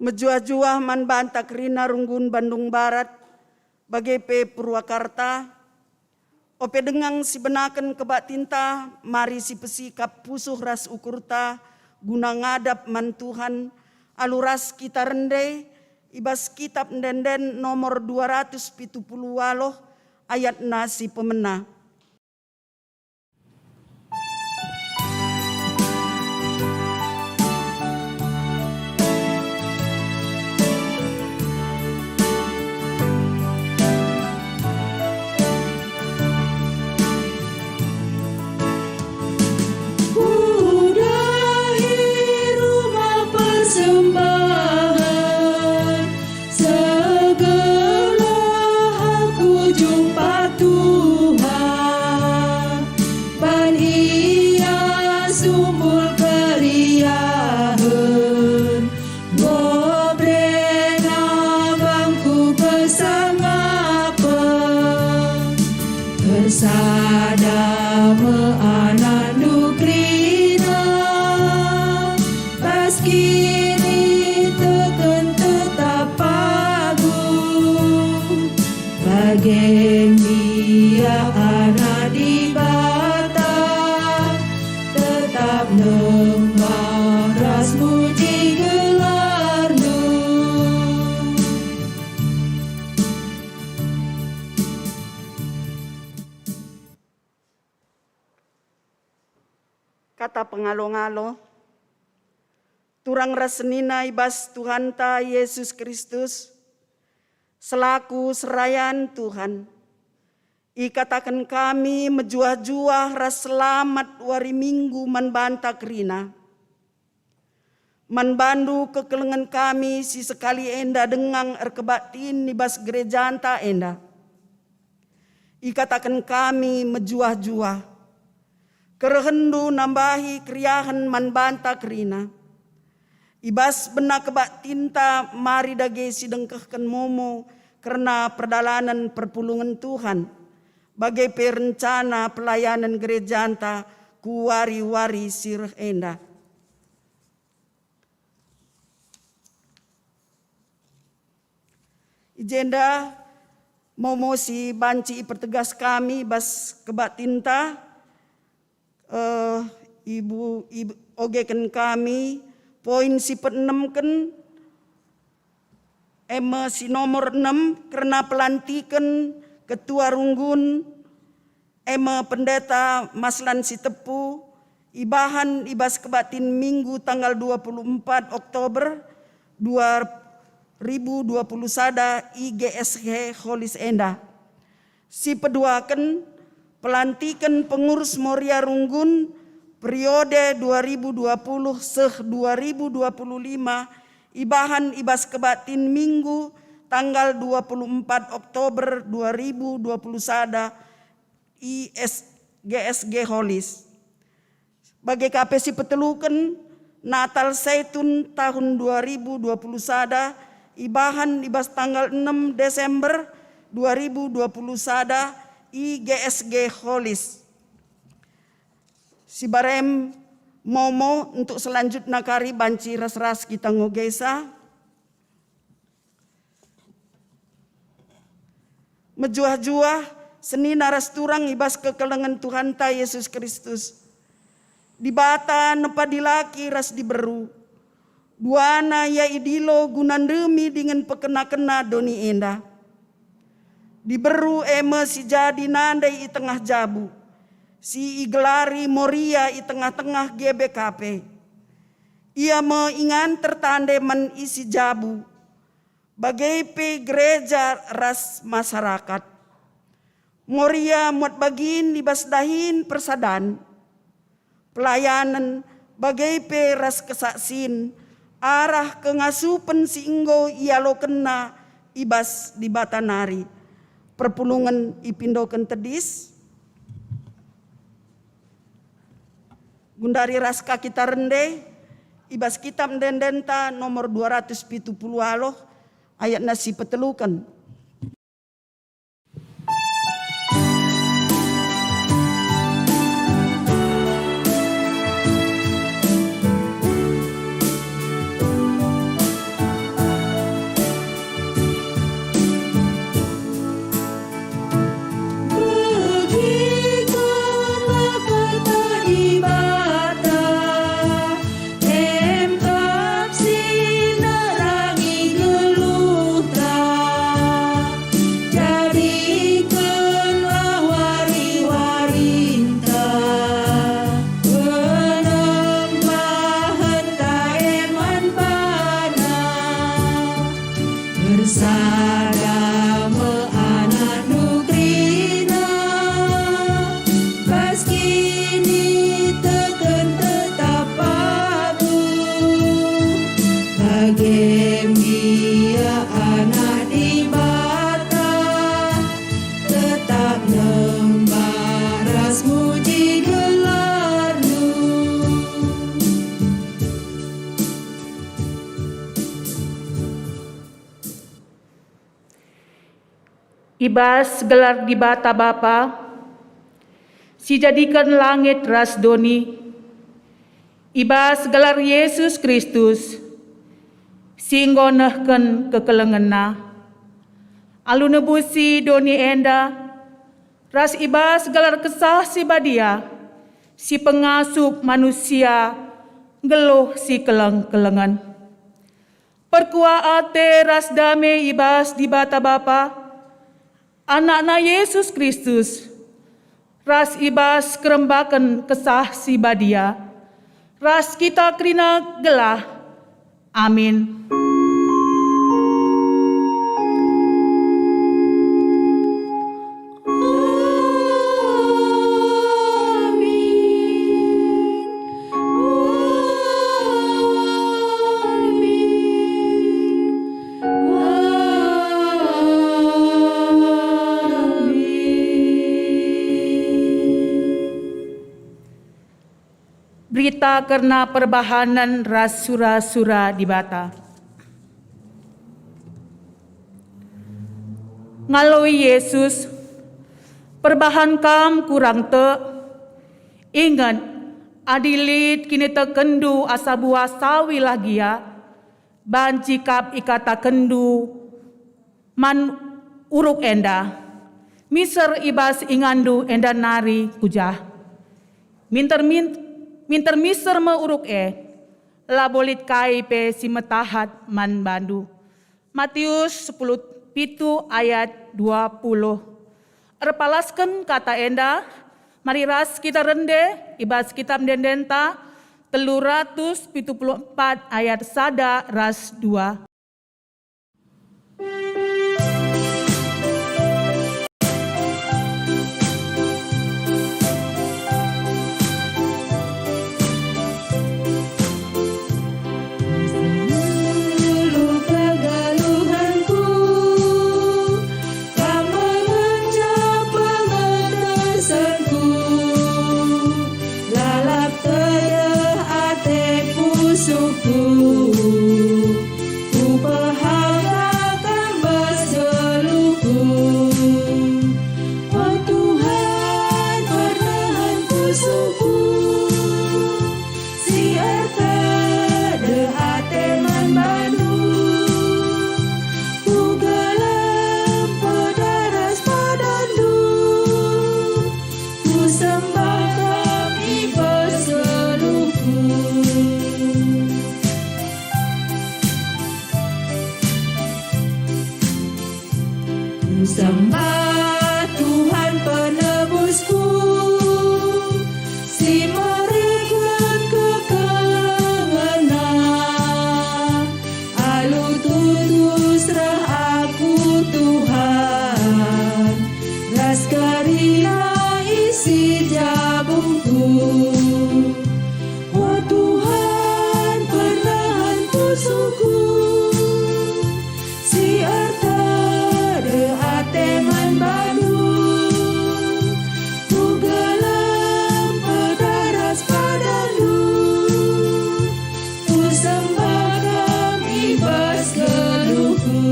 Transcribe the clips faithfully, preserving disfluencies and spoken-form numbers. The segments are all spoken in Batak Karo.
Mejuah-juah man banta kerina runggun Bandung Barat, bage pe Purwakarta, ope denga sibenaken kebaktinta, mari sipesikap pusuh ras ukurta guna ngadap man Tuhan, alu ras kita rende i bas Kitap Ende-enden nomor dua ratus pitu puluh waluh, ayatna si pemena. Kudahi rumah persembahen, segelah aku jumpa Tuhan, ban Ia sumbul keriahen, enggo berena bangku persangapen. Ersada me anakNdu kerina, bas kiniteken tetap pagum. Bage ndia anak Dibata, tetap nembah ras muji gelarNdu. Kata pengalo-ngalo, turang ras senina i bas Tuhanta Jesus Kristus, selaku serayan Tuhan, ikataken kami mejuah-juah ras selamat wari Minggu man banta kerina. Man bandu kekelengen kami si sekali enda denga erkebaktin i bas gerejanta enda. Ikataken kami mejuah-juah. KerehennDu nambahi keriahen man banta kerina. I bas bena kebaktinta mari dage sidengkehken momo kerna perdalanen perpulungen Tuhan, bage pe rencana pelayanen gerejanta ku wari-wari si reh enda. I jenda momo si banci ipertegas kami bas kebaktinta, eh, ibu, ibu, ogeken kami poin si peenemken, e me si nomor enem, kerna pelantiken ketua runggun, e me Pendeta Maslan Sitepu, ibahan i bas kebaktin Minggu tanggal dua puluh empat Oktober dua ribu dua puluh sada i G S G Holis enda. Si peduaken, pelantiken pengurus Moria Runggun periode dua ribu dua puluh seh dua ribu dua puluh lima ibahan i bas kebaktin Minggu tanggal dua puluh empat Oktober dua ribu dua puluh sada i S-, G S G Holis. Bage ka pe si peteluken, Natal Saitun tahun dua ribu dua puluh sada ibahan i bas tanggal enem Desember dua ribu dua puluh sada i G S G Holis. Si barem momo untuk selanjutna kari banci ras-ras kita ngogesa. Mejuah-juah, senina ras turang i bas kekelengen Tuhanta Jesus Kristus. Dibata nepa dilaki ras diberu. Duana ia idilo guna ndemi dingen pekena-kena doni enda. Diberu e me si jadi nande i tengah jabu, si igelari Moria i tengah-tengah G B K P. Ia me ingan tertande man isi jabu, bage pe gereja ras masarakat. Moria muat bagin i bas dahin persadan, pelayanen, bage pe ras kesaksin arah kengasupen si enggo ialokenna i bas Dibata nari. Perpulungen ipindoken tedis. Gundari ras ka kita rende i bas Kitap Ende-endenta nomor dua ratus pitu puluh waluh, ayatna si peteluken. I bas gelar Dibata Bapa, si jadiken langit ras doni, i bas gelar Yesus Kristus, si enggo nehken kekelengenNa, alu nebusi doni enda, ras i bas gelar Kesah Si Badia, si pengasup manusia nggeluh si keleng-kelengen. Perkuah ate ras dame i bas Dibata Bapa, AnakNa Yesus Kristus, ras i bas kerembaken Kesah Si Badia, ras kita kerina gelah. Amin. Berita kerna perbahanen ras sura-sura Dibata. Ngaloi Jesus, "Perbahan kam kurang tek? Inget, adi lit kinitekenndu asa buah sawilah gia, banci kap ikatakenndu man uruk enda, 'Miser i bas inganndu enda nari ku jah.' Minter-min-, minter miser me uruk e, labo lit kai pe si metahat man bandu." Matius sepuluh pitu ayat dua puluh. Erpalasken kata enda, mari ras kita rende i bas Kitab Ende-endenta telu ratus pitu puluh empat ayat sada ras dua. Seluruh kegeluhanku, Kam mengenca pengetesanku, lalap tedeh ate pusuhku, kupehaga Kam bas geluhku. O Tuhan, pernahan pusuhku, si ertedeh ate man bandu. Kugelem pedar ras padandu, kusembah Kam i bas geluhku. Kusembah Tuhan penebusku, si mereken kekelengenNa. Alu tutus reh aku, Tuhan, ras kerina isi jabungku. O Tuhan, pernahan pusuhku, si ertedeh ate man bandu. Kugelem pedar ras padandu, kusembah Kam i bas geluhku.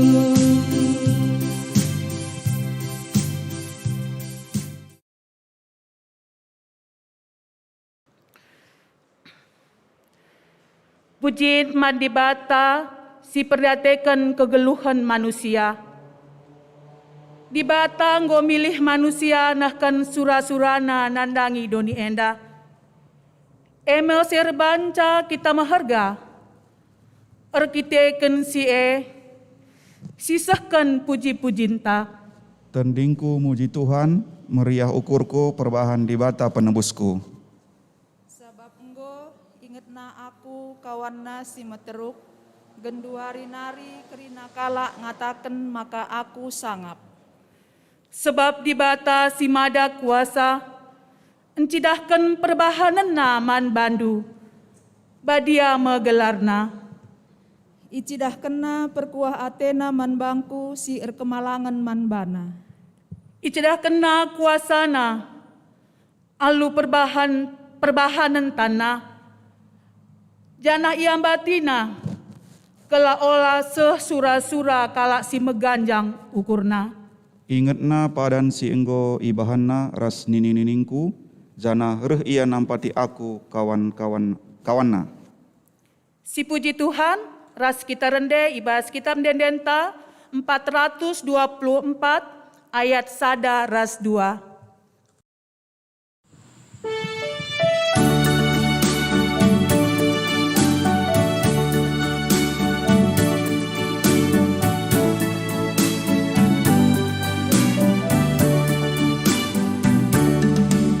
Pujin man Dibata si perdiateken kegeluhen manusia. Dibata enggo milih manusia nehken sura-suraNa nandangi doni enda. E me si erbanca kita meherga. Erkiteken si e, sisehken puji-pujinta. Tendingku muji Tuhan, meriah ukurku perbahan Dibata penebusku. Sabap enggo ingetna aku kawanna si meteruk, genduari nari kerina kalak ngataken maka aku sangap. Sebab Dibata si Mada Kuasa ncidahken perbahanenNa man bandu, badia me gelarNa. IcidahkenNa perkuah ateNa man bangku si erkemalangen man baNa. IcidahkenNa kuasaNa alu perbahan, perbahanen tanna, janah iambatiNa, gelah ola seh sura-sura kalak si meganjang ukurna. Ingetna padan si enggo ibahanna ras nini-niningku, janah reh ia nampati aku kawan-kawan, kawanna. Sipuji Tuhan, ras kita rende i bas Kitab Ende-endenta empat ratus dua puluh empat ayat sada ras dua.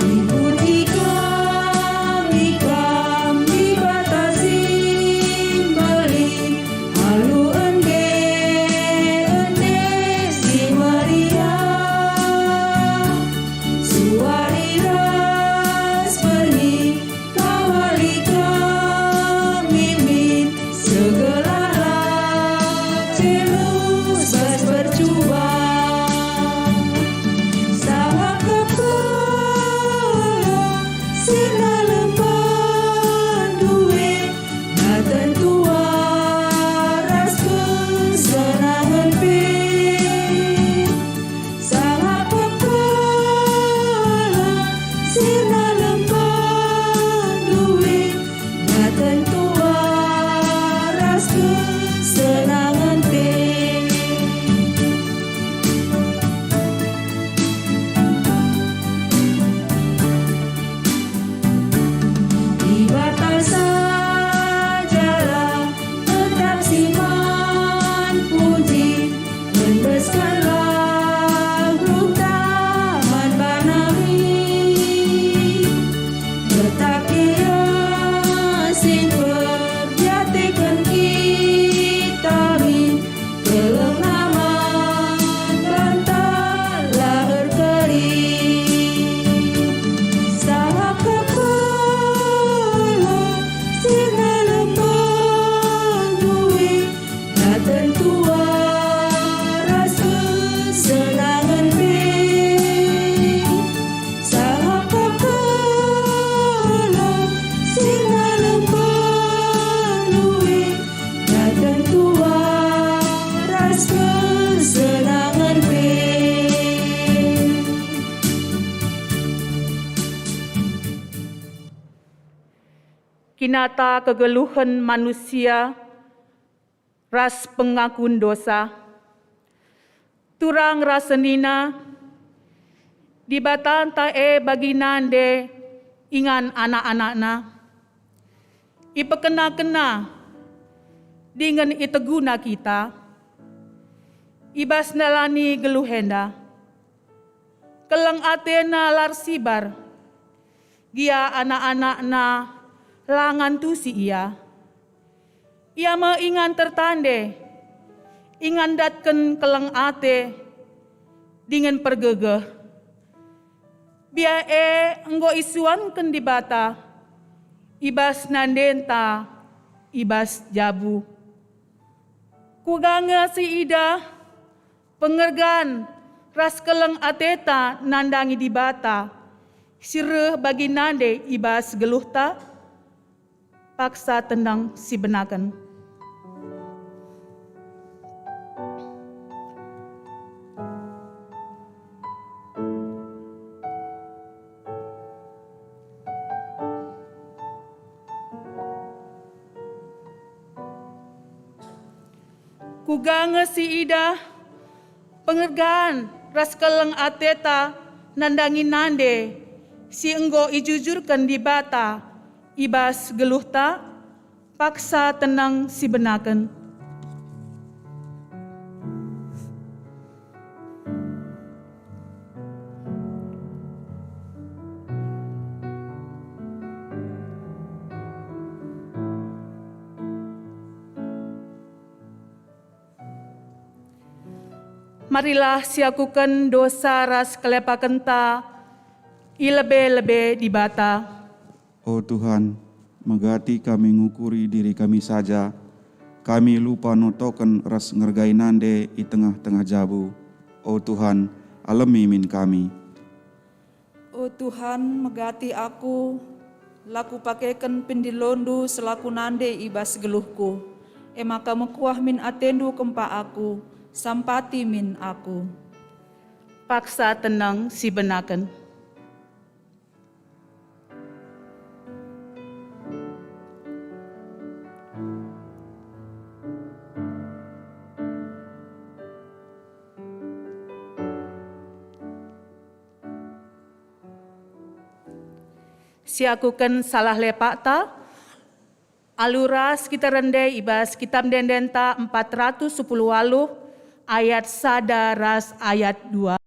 Dipuji kami, kami Dibata si mbelin, alu ende, ende si meriah. Suari ras berngi, kawali kami min, segelarlah jenuh bas percuban. Sangap kepala sirna lemban due, daten tua ras kesenangen pe. Sangap kepala sirna lemban due, daten tua ras kesenangen pe. Dibata sajalah tetap si man puji, endeskenlah geluhta man bana min. Tetap Ia si mperdiateken kita min, keleng naman banta la erkelin. Sangap kepala sirna lemban due, daten tua ras kesenangen pe. Sangap kepala sirna lemban due, daten tua ras kesenangen pe. Kinata kegeluhen manusia ras pengakun dosa. Turang ras senina, Dibatanta e bagi nande ingan anak-anakNa. Ipekena-kena dingen iteguna kita i bas ndalani geluh enda. Keleng ateNa la ersibar, gia anak-anakNa la ngantusi Ia. Ia me ingan tertande, ingan ndatken keleng ate dingen pergegeh. Bia e enggo isuanken Dibata i bas nandenta i bas jabu. Kuga nge siidah pengergan ras keleng ateta nandangi Dibata si reh bagi nande i bas geluhta? Paksa tenang sibenaken. Kuga nge siidah pengergan ras keleng ateta nandangi nande si enggo ijujurken Dibata i bas geluhta? Paksa tenang sibenaken. Marilah siakuken dosa ras kelepakenta i lebe-lebe Dibata. O Tuhan, megati kami ngukuri diri kami saja, kami lupa notoken ras ngergai nande i tengah-tengah jabu. O Tuhan, alemi min kami. O Tuhan, megati aku, la kupakeken pendilondu selaku nande i bas geluhku, e maka mekuah min atendu kempak aku, sampati min aku. Paksa teneng sibenaken. Siakuken salah lepakta, alu ras kita rende i bas Kitab Ende-endenta empat ratus sepuluh waluh ayat sada ras ayat dua.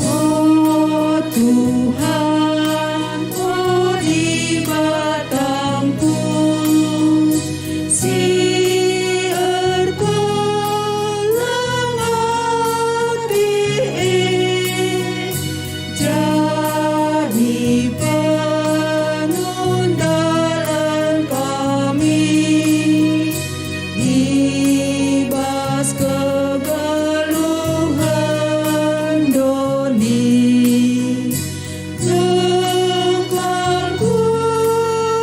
O Tuhan, o Dibatangku, si erkeleng ate e, jadi penundalen kami i bas kegeluhen doni. Jengkalku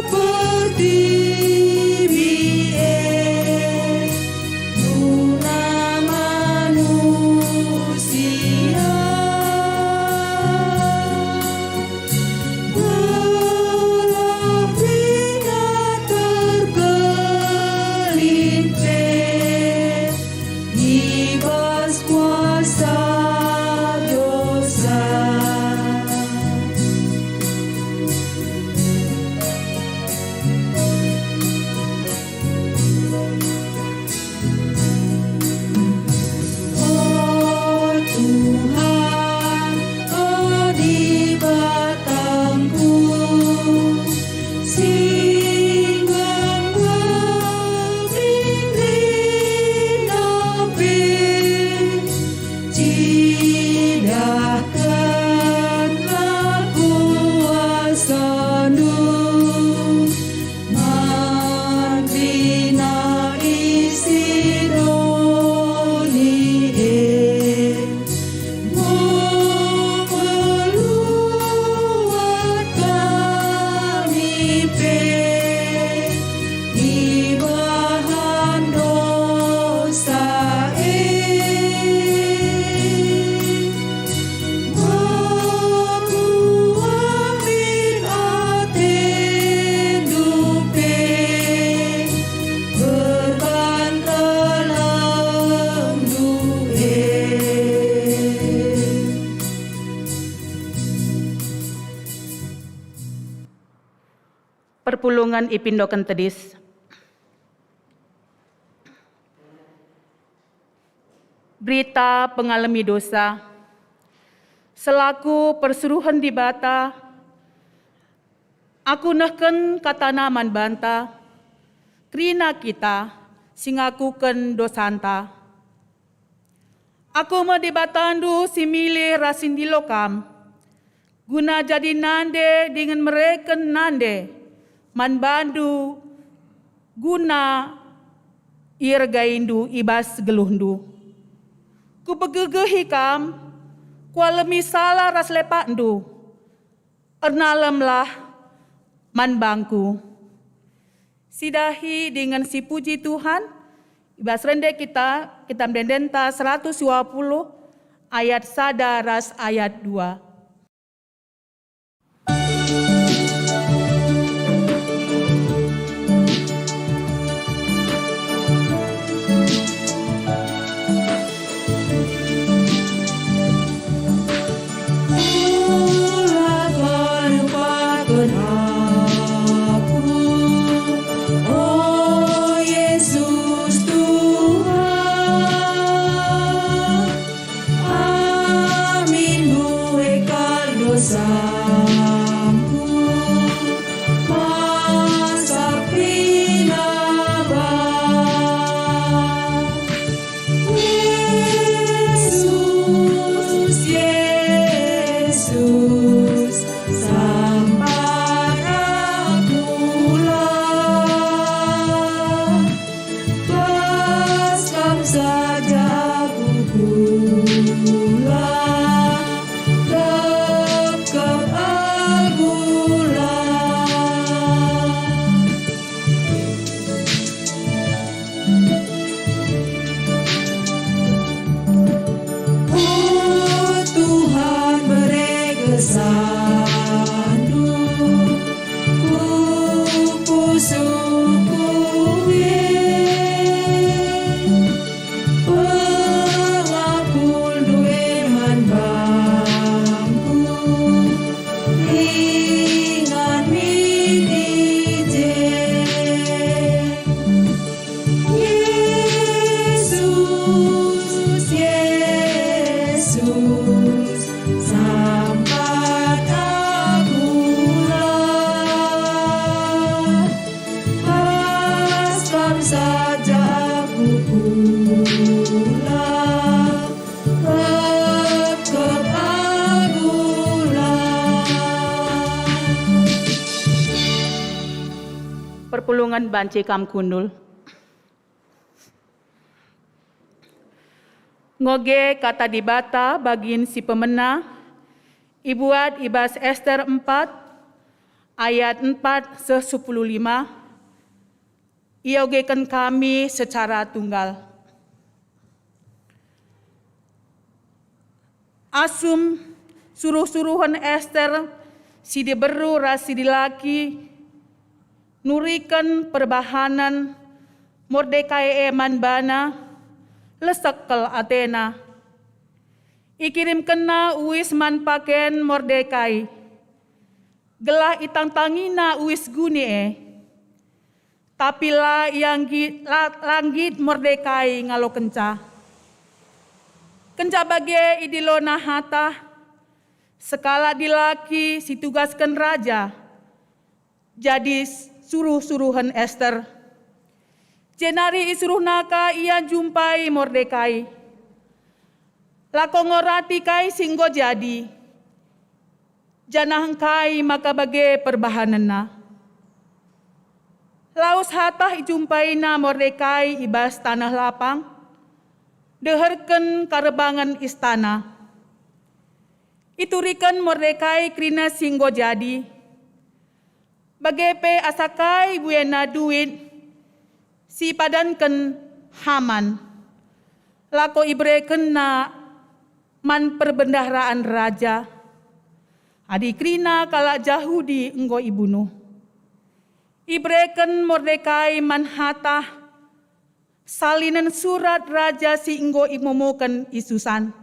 pertiwi e, guna manusia. Gelah ringan terkelin pe i bas kuasa dosa. O Tuhan, o Dibatangku, si nggembeng rindu pe, cidahkenlah kuasaNdu. Man kerina isi doni e, meluat kami pe ibahan dosa e. Mekuah min atendu pe perban kelengndu e. Perpulungen ipindoken tedis. Berita pengalemi dosa. Selaku persuruhen Dibata, aku nehken katana man banta, kerina kita si ngakuken dosanta. Aku me Dibatandu si milih ras si ndilo kam, guna jadi nande dingen mereken nande man bandu, guna iergaindu i bas geluhndu. Kupegegehi kam, kualemi sala ras lepakndu. Ernalemlah man bangku. Sidahi dingen sipuji Tuhan, i bas rende kita, Kitab Ende-endenta seratus dua puluh ayat sada ras ayat dua. Ula panupaken aku, o Yesus Tuhan, amin buek Perpulungen banci kam kundul. Ngoge Kata Dibata bagin si pemena, ibuat i bas Ester empat ayat empat seh sepuluh lima, iogeken kami secara tunggal. Asum suruh-suruhen Ester si diberu ras si dilaki nuriken perbahanen Mordekai e man bana, lesek kal atena. Ikirimkenna uis man paken Mordekai, gelah itangtangina uis guni e. Tapi la ia nggit, la, la nggit Mordekai ngalokenca. Kenca bage idilona Hatah, sekalak dilaki si tugasken raja, jadi suruh-suruhen Ester. Jenari isuruhna ka ia njumpai Mordekai. Lako ngorati kai si enggo jadi, janah engkai maka bage perbahanenna. Lawes Hatah ijumpaina Mordekai i bas taneh lapang, deherken karebangen istana. Ituriken Mordekai kerina si enggo jadi, bage pe asa kai buena duit si ipadanken Haman, lako iberekenna man perbendaharaan raja, adi kerina kalak Jahudi enggo ibunuh. Ibereken Mordekai man Hatah salinen surat raja si enggo imomoken i Susan.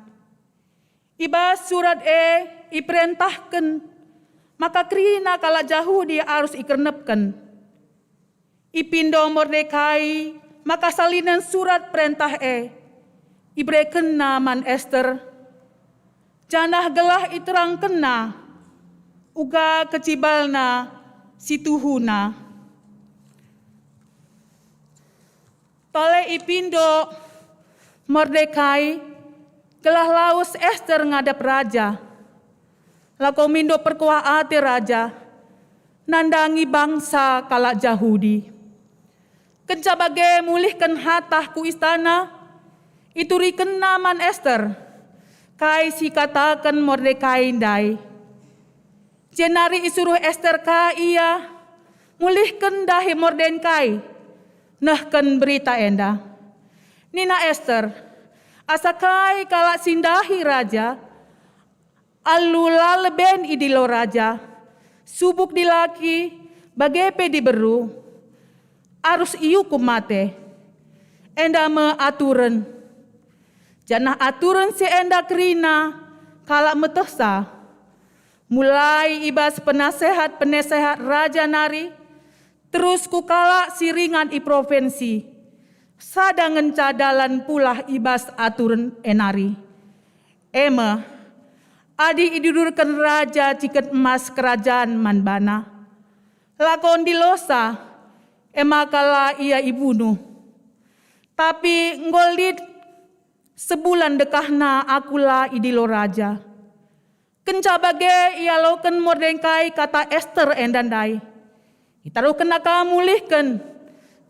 I bas surat e iperentahken maka kerina kalak Jahudi arus ikernepken. Ipindo Mordekai maka salinen surat perentah e iberekenna man Ester, janah gelah iterangkenna uga kecibalna si tuhuna. Tole ipindo Mordekai gelah lawes Ester ngadap raja. Lako mindo perkuah ate raja nandangi bangsa kalak Jahudi. Kenca bage mulihken Hatah ku istana, iturikenna man Ester kai si ikataken Mordekai ndai. Jenari isuruh Ester ka ia mulihken ndahi Mordekai nehken berita enda. Nina Ester, "Asa kai kalak si ndahi raja, alu la leben idilo raja, subuk dilaki, bage pe diberu, arus iukum mate. Enda me aturen. Janah aturen si enda kerina kalak metehsa, mulai i bas penasehat-penasehat raja nari, terus ku kalak si ringan i provinsi, sada ngenca dalan pulah i bas aturen e nari. E me, adi idudurken raja ciket emas kerajan man bana, lako ndilosa, e maka la ia ibunuh. Tapi enggo lit sebulan dekahna aku la idilo raja." Kenca bage ialoken Mordekai kata Ester enda ndai. Itaruhkenna ka mulihken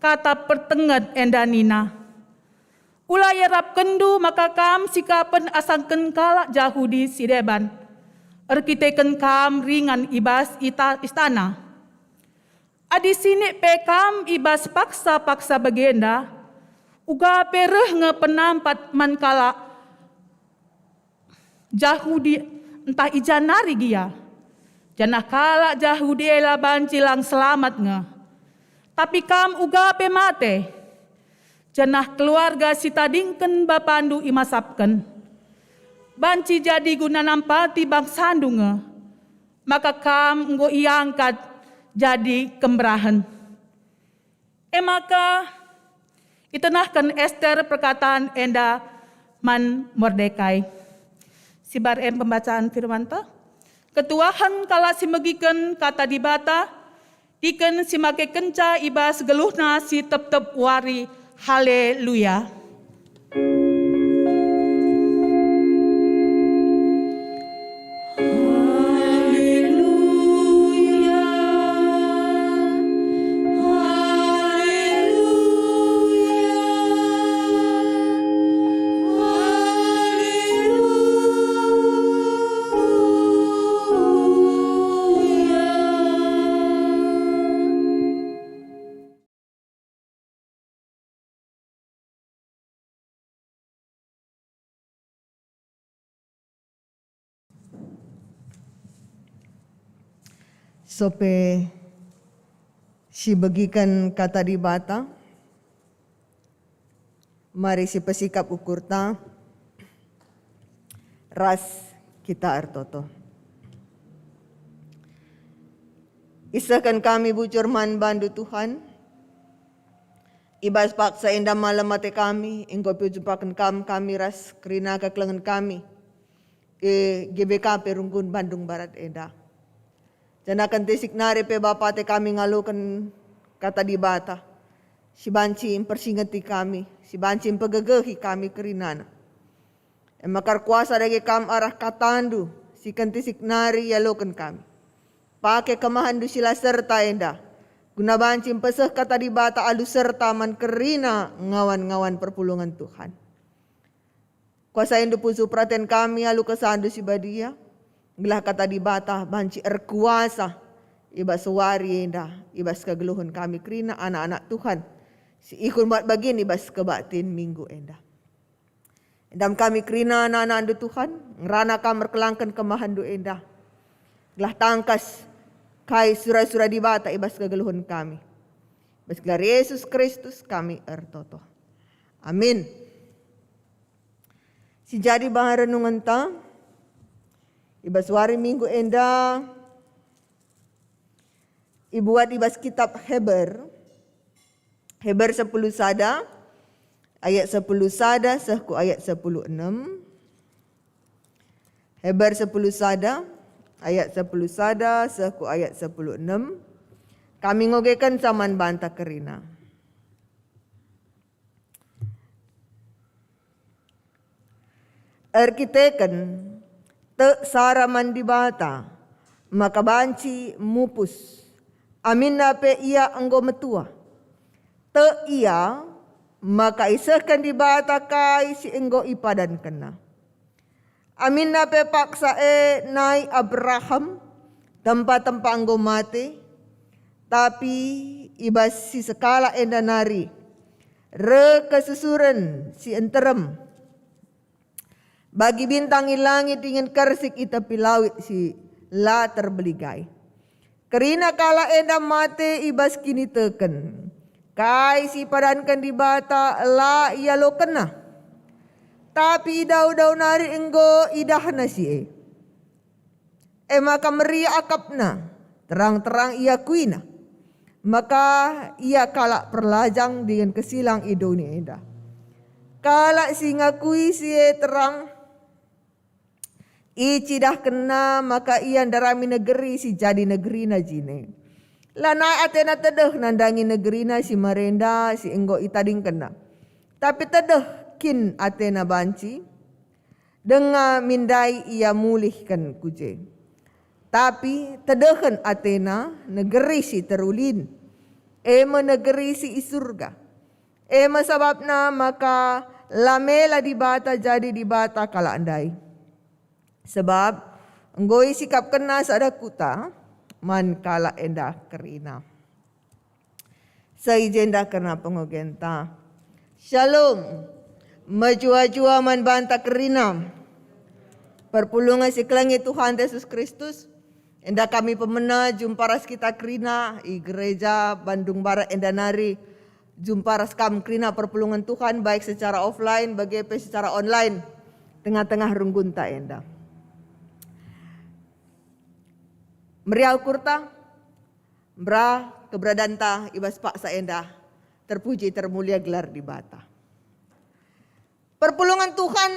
kata pertenget enda nina, "Ula iarapkenndu maka kam sikapen asangken kalak Jahudi si deban, erkiteken kam ringan i bas ita-, istana. Adi sinik pe kam i bas paksa-paksa bagenda, uga pe reh nge penampat man kalak Jahudi ntah i ja nari gia, janah kalak Jahudi e la banci lang selamat nge. Tapi kam uga pe mate, janah keluarga si tadingken bapandu imasapken. Banci jadi guna nampati bangsandu nge, maka kam enggo iangkat jadi kemberahen." E maka itenahken Ester perkataan enda man Mordekai. Sibar em pembacaan firmanta. Ketuahen kalak si megiken kata Dibata, diken si makekenca i bas geluhna si tep-tep wari. Haleluya! Sope sibegiken Kata Dibata, mari sipesikap ukurta ras kita ertoto. Isehken kami bujur man bandu, Tuhan. I bas paksa enda malem ate kami, enggo pejumpaken Kam kami ras kerina kekelengen kami i G B K P Runggun Bandung Barat enda. Janah kentisik nari pe Bapa ate kami ngaloken Kata Dibata, si banci mpersingeti kami, si banci mpegegehi kami kerinana. E maka erkuasa dage Kam arah KataNdu si kentisik nari ialoken kami. Pake kemahenNdu si la serta enda, guna banci mpeseh Kata Dibata alu serta man kerina ngawan-ngawan perpulungen Tuhan. KuasainNdu pusuh peraten kami alu KesahNdu si Badia, gelah Kata Dibata banci erkuasa i bas wari enda, i bas kegeluhen kami kerina anak-anak Tuhan si ikut mbat bagin i bas kebaktin minggu enda. Endam kami kerina anak-anakNdu, Tuhan, ngerana Kam erkelangken kemahenNdu enda, gelah tangkas kai sura-sura Dibata i bas kegeluhen kami. Bas gelar Yesus Kristus kami ertoto. Amin. Si jadi bahan renungenta i bas wari Minggu enda ibuat i bas kitab Heber, Heber sepuluh sada ayat sepuluh sada seh ku ayat sepuluh enam. Heber sepuluh sada ayat sepuluh sada seh ku ayat sepuluh enam. Kami ngogekenca man banta kerina. Erkiteken tek Sara man Dibata, maka banci mupus, aminna pe ia enggo metua. Tek ia, maka isehken Dibata kai si enggo ipadankenna. Aminna pe paksa e nai Abraham, tempa-tempa enggo mate, tapi i bas si sekalak enda nari reh kesusuren si nterem, bagi bintang i langit dingen kersik i tepi lawit si la terbeligai. Kerina kalak enda mate i bas kiniteken. Kai si ipadanken Dibata la ialokenna. Tapi i dau-dau nari enggo idahna si e. E maka meriah akapna, terang-terang iakuina. Maka ia kalak perlajang dingen kesilang i doni enda. Kalak si ngakui si e terang, icidahkenna maka ia ndarami negeri si jadi negerina jine. Lanai atena tedeh nandangi negerina si marenda si enggo itadingkenna. Tapi tedeh kin atena banci, denga min ndai ia mulihken ku je. Tapi tedehen atena negeri si terulin, e me negeri si i Surga. E me sabapna maka la mela Dibata jadi Dibata kalak ndai. Sebab enggo isikapkenna sada kuta man kalak enda kerina. Seh i jenda kerna pengogenta. Shalom. Mejuah-juah man banta kerina. Perpulungen si kelengi Tuhan Yesus Kristus, enda kami pemena jumpa ras kita kerina i Gereja Bandung Barat enda nari. Jumpa ras kam kerina perpulungen Tuhan, baik secara offline bage pe secara online, tengah-tengah runggunta enda. Meriah ukurta, mberah keberadanta i bas paksa enda, terpuji termulia gelar Dibata. Perpulungen Tuhan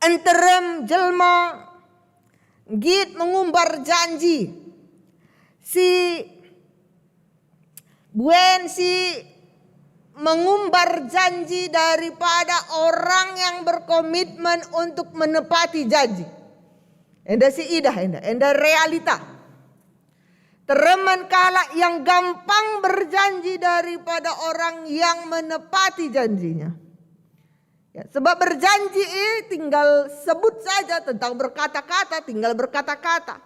nterem jelma nggit mengumbar janji si buen si mengumbar janji daripada orang yang berkomitmen untuk menepati janji. Enda si idah enda, enda realita. Teremen kalak yang gampang berjanji daripada orang yang menepati janjinya. Ya, sebab berjanji, eh, tinggal sebut saja, tentang berkata-kata, tinggal berkata-kata.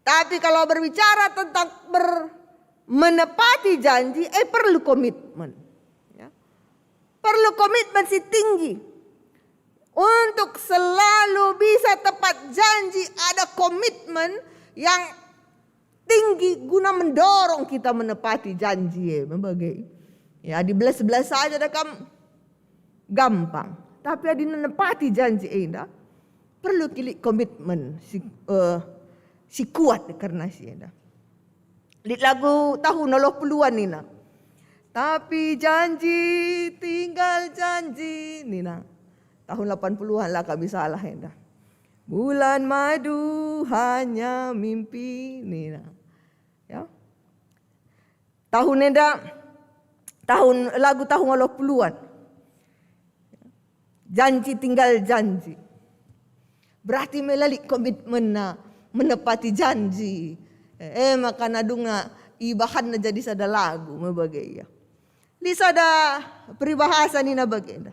Tapi kalau berbicara tentang ber-, menepati janji, eh, perlu komitmen. Ya. Perlu komitmen si tinggi. Untuk selalu bisa tepat janji, ada komitmen, yang tinggi guna mendorong kita menepati janji e, me bage. Ya, adi belas-belas saja da kam gampang. Tapi adi menepati janji enda, perlu kilik komitmen si, eh, si kuat kerna si enda. Lit lagu tahun olah puluhan nina, "Tapi janji tinggal janji," nina. Tahun lapan puluhan lah kami salah enda. "Bulan madu hanya mimpi," nina. Ya. Tahun enda, tahun, lagu tahun olah puluhan. Janji tinggal janji. Berarti melali komitmenna menepati janji. E, maka nadungna ibahanna jadi sada lagu, me bage ia. Lit sada peribahasa nina bagenda.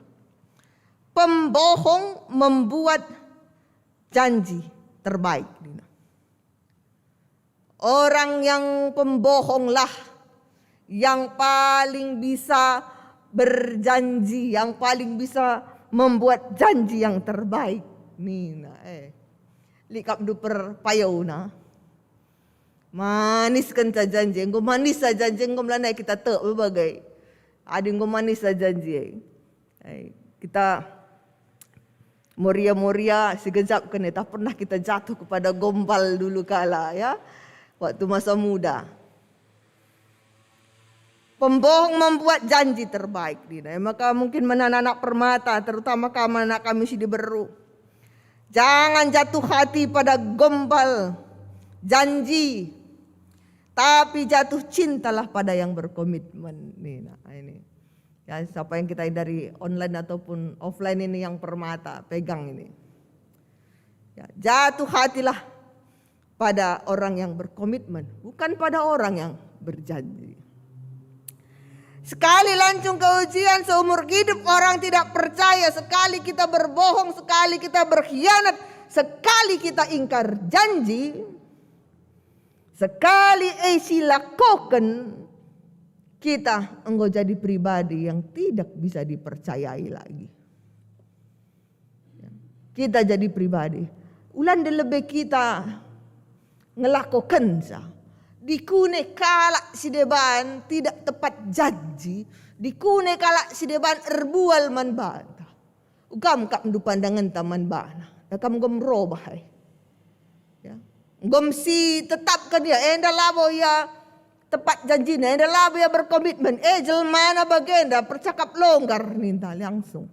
"Pembohong membuat janji terbaik," nina. Orang yang pembohonglah yang paling bisa berjanji, yang paling bisa membuat janji yang terbaik. Nina, eh. Lit kap ndu perpayona. Manis kenca janji, enggo manis sa janji, enggo melanai kita tek bage. Adi enggo manis sa janji, eh. Eh, kita Moria-moria si gejap kene, tak pernah kita jatuh kepada gombal dulu kala, ya, waktu masa muda. Pembohong membuat janji terbaik, Dina. Maka mungkin man anak-anak Permata, terutama kam anak kami si diberu, jangan jatuh hati pada gombal janji, tapi jatuh cintalah pada yang berkomitmen, Nina. Ini. Ya, siapa yang kita dari online ataupun offline ini yang Permata, pegang ini. Ya, jatuh hatilah pada orang yang berkomitmen, bukan pada orang yang berjanji. Sekali lancung keujian seumur hidup orang tidak percaya, sekali kita berbohong, sekali kita berkhianat, sekali kita ingkar janji, sekali e silakoken, kita enggo jadi pribadi yang tidak bisa dipercayai lagi. Kita jadi pribadi. Ulande lebe kita ngelakokenca. Dikune kalak si deban tidak tepat janji, dikune kalak si deban erbual man banta. Uga kam kap ndu pandangenta man bana. Da kam gom robah ai. Ya. Gom si tetapken ia, enda labo ia tepat janjina, enda labo ia berkomitmen. Eh, jelmana bagenda percakap longgar ninta langsung.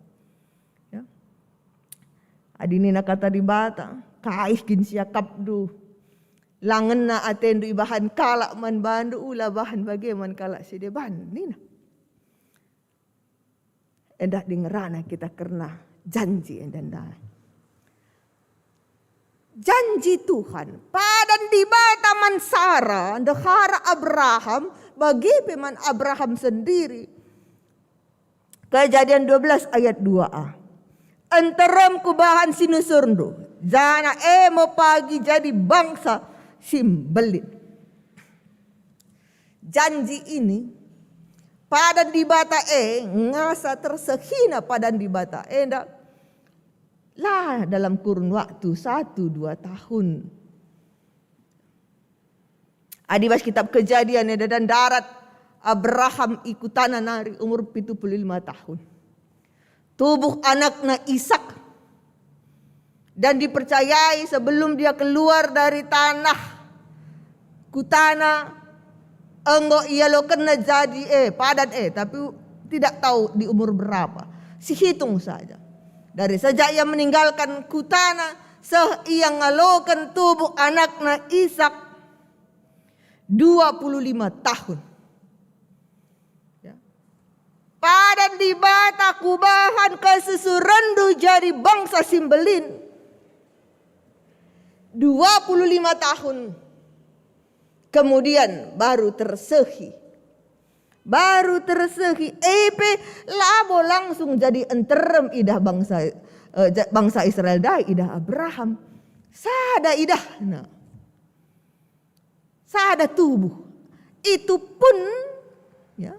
Ya. Adi nina Kata Dibata, "Kai kin siakapndu? La ngena atendu ibahan kalak man bandu, ula bahan bage man kalak si deban," nina. Endah dengerana kita kerna janji enda ndai. Janji Tuhan, padan Dibata man Sara, ndehara Abraham, bage pe man Abraham sendiri. Kejadian dua belas ayat dua a. "Enterem kubahan sinusurndu, janah e me pagi jadi bangsa si mbelin." Janji ini, padan Dibata e ngasa tersehina padan Dibata enda, la dalam kurun waktu satu dua tahun. Adi bas kitab Kejadian enda, ndarat Abraham i kutana nari umur pitu puluh lima tahun. Tubuh anakna Ishak. Dan dipercayai sebelum dia keluar dari tanah kutana, enggo ialokenna jadi, eh, padan, eh, tapi tidak tahu di umur berapa. Sihitung saja. Dari sejak ia meninggalkan kutana, seh ia ngaloken tubuh anakna Ishak dua puluh lima tahun. Ya. Padan Dibata kubahan kesusurenndu jadi bangsa si mbelin. Dua puluh lima tahun kemudian baru tersehi. Baru tersehi, e pe labo langsung jadi enterem idah bangsa, eh, ja-, bangsa Israel ndai, idah Abraham. Sada idahna. Sada tubuh. Itu pun, ya,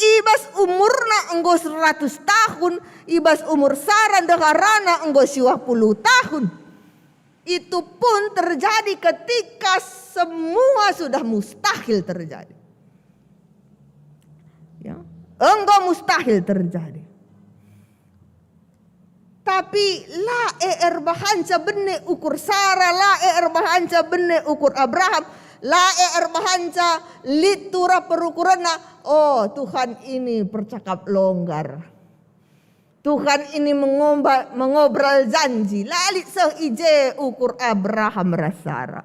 i bas umurna enggo seratus tahun, i bas umur Sara ndeharana enggo siwah puluh tahun. Itu pun terjadi ketika semua sudah mustahil terjadi. Ya, enggo mustahil terjadi. Tapi la e erbahanca bene ukur Sara, la e erbahanca bene ukur Abraham, la e erbahanca lit turah perukurenna. Oh, Tuhan ini percakap longgar. Tuhan ini mengomba-, mengobral janji, la lit seh i je ukur Abraham ras Sara.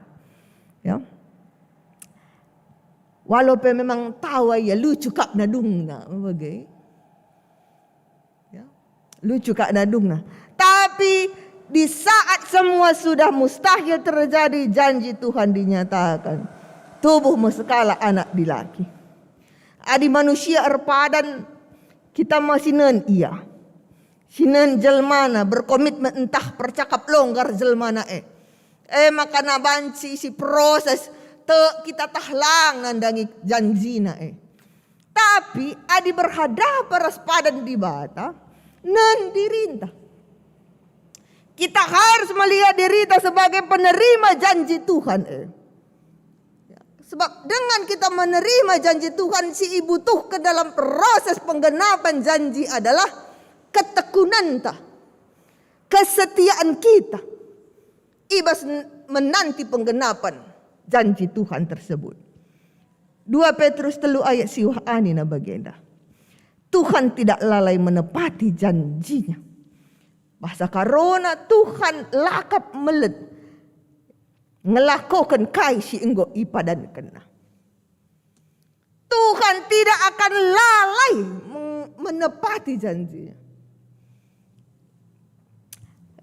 Ya. Walau pe memang tawa ia, lucu kap nadungna, bage. Ya. Lucu kap nadungna. Tapi di saat semua sudah mustahil terjadi, janji Tuhan dinyatakan. Tubuh me sekalak anak dilaki. Adi manusia erpadan, kita masih nen ia. Sinen jelmana berkomitmen ntah percakap longgar jelmana e. E maka na banci si proses tek kita tah lang nandangi janjina e. Tapi adi berhadapan ras padan Dibata, nen dirinta. Kita harus melihat dirita sebagai penerima janji Tuhan e. Ya, sebab dengan kita menerima janji Tuhan, si ibutuhken dalam proses penggenapan janji adalah ketekunanta, kesetiaan kita i bas n-, menanti penggenapan janji Tuhan tersebut. Dua Petrus telu ayat siwah nina bagenda, Tuhan tidak lalai menepati janjinya. Bahasa Karona, Tuhan lakap melet ngelakoken kai si enggo ipadankenNa. Tuhan tidak akan lalai meng-, menepati janjinya.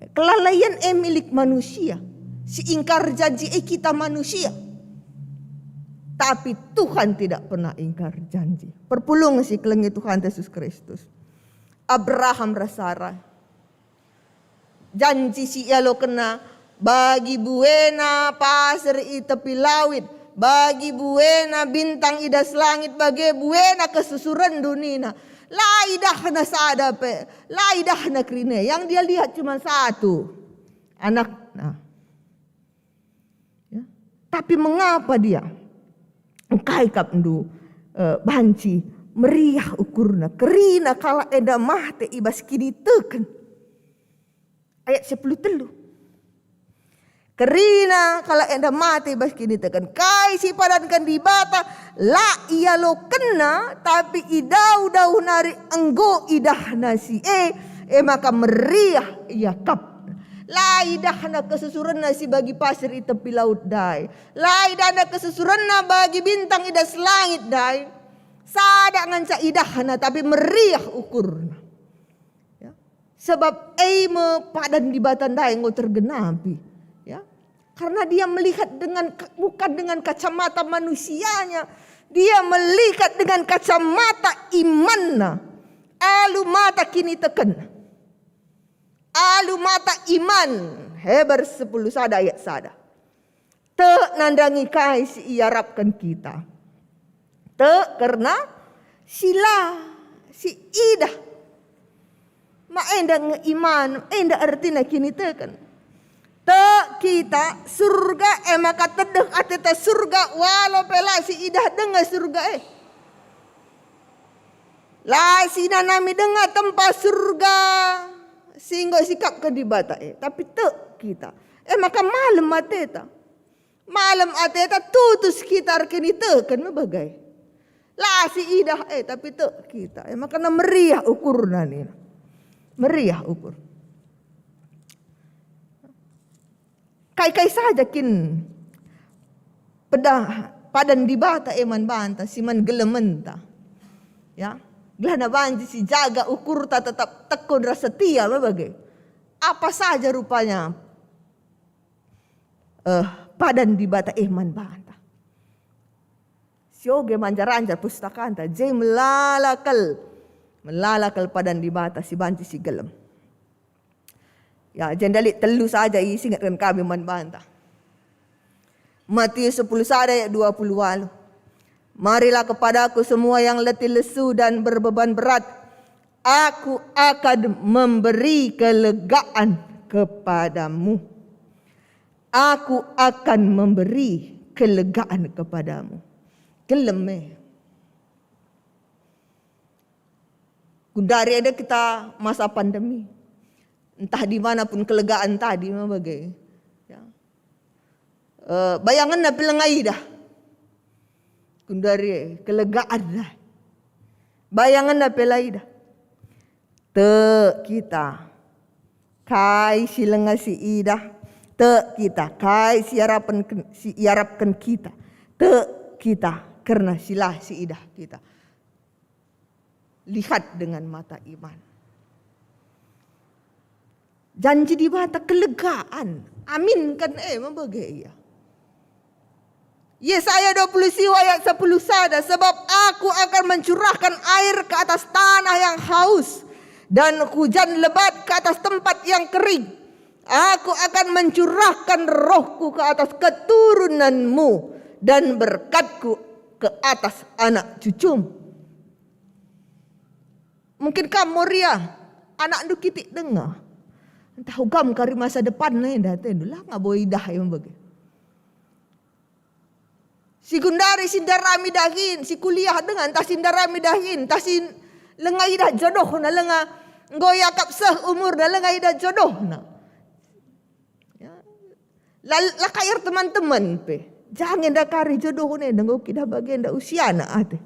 Kelalaian e milik manusia, si ingkar janji e kita manusia. Tapi Tuhan tidak pernah ingkar janji. Perpulungen si kelengi Tuhan Yesus Kristus. Abraham ras Sara. Janji si ialokenna, bagi buena pasir i tepi lawit, bagi buena bintang i das langit, bage buena kesusurenndu nina. La idahna sada pe, la idahna kerina. Yang dia lihat cuma satu, anakna. Ya. Tapi mengapa dia? Engkai kap ndu, eh, banci meriah ukurna, kerina kalak enda mate i bas kiniteken. Ayat sepuluh telu. Kerina kalak enda mate i bas kiniteken. Kai si ipadanken Dibata, la ialokenna, tapi i dauh-dauh nari enggo idahna si e, e maka meriah ia kap. La idahna kesusurenna si bagi pasir i tepi laut ndai. La idahna kesusurenna bagi bintang i das langit ndai. Sada ngenca idahna, tapi meriah ukurna. Ya. Sebab e me padan Dibata ndai enggo tergenapi. Ya. Karena dia melihat dengan ke-, bukan dengan kacamata manusianya. Dia melihat dengan kacamata imanna. Alu mata kiniteken. Alu mata iman, Heber sepuluh sada ayat sada. Tek nandangi kai si iarapken kita. Tek kerna si la, si idah. Ma enda nge iman, enda ertina kiniteken. Tek kita surga, e maka tedeh ateta surga, walau pe la si idah denga surga e. La si nanami denga tempa surga si enggo isikapken Dibata e, tapi tek kita. E maka malem ateta. Malem ateta tutus kita erkiniteken me bage. La si idah e, tapi tek kita. E maka na meriah ukurna nina. Meriah ukur. Kai-kai saja kin peda-, padan Dibata e man banta, si man gelementa. Ya, gelahna banci sijaga ukurta tetap tekun ras setia me bage. Apa saja rupanya, eh, padan Dibata e man banta. Sioge manjar-anjar pustakanta, je melala kal, melala kal padan Dibata si banci si gelem. Ya, jenda lit telu saja isingetken kami man banta. Matius sepuluh sada ayat dua puluh waluh. Marilah kepadaku semua yang letih lesu dan berbeban berat, Aku akan memberi kelegaan kepadamu. Aku akan memberi kelegaan kepadamu. Gelem e. Gundari ada kita masa pandemi. Entah di mana pun kelegaan tadi me bage. Ya. Eh, bayangenna pe lenga idah. Gundari kelegaan dah. Bayangenna pe la idah. Tek kita. Kai si lenga si idah, tek kita. Kai si iarapen-, si iarapken kita, tek kita. Kerna si la si idah kita. Lihat dengan mata iman. Janji Dibata kelegaan. Aminken e me bage ia. Yesaya dua puluh siwa ayat sepuluh sada, "Sebab Aku akan mencurahkan air ke atas tanah yang haus, dan hujan lebat ke atas tempat yang kering. Aku akan mencurahkan Roh-Ku ke atas keturunanmu, dan berkat-Ku ke atas anak cucum." Mungkin kam Moria, anakndu kitik denga. Ntah uga me kari masa depan enda atendu, la ngabo idah e me bage. Si gundari si ndarami dahin, si kuliah denga, ntah si ndarami dahin, ntah si lenga idah jodohna, lenga enggo iakap seh umurna, lenga idah jodohna. Ya. La, la ka erteman-teman pe. Jange nda kari jodohna enda enggo kidah bagenda usiana ate.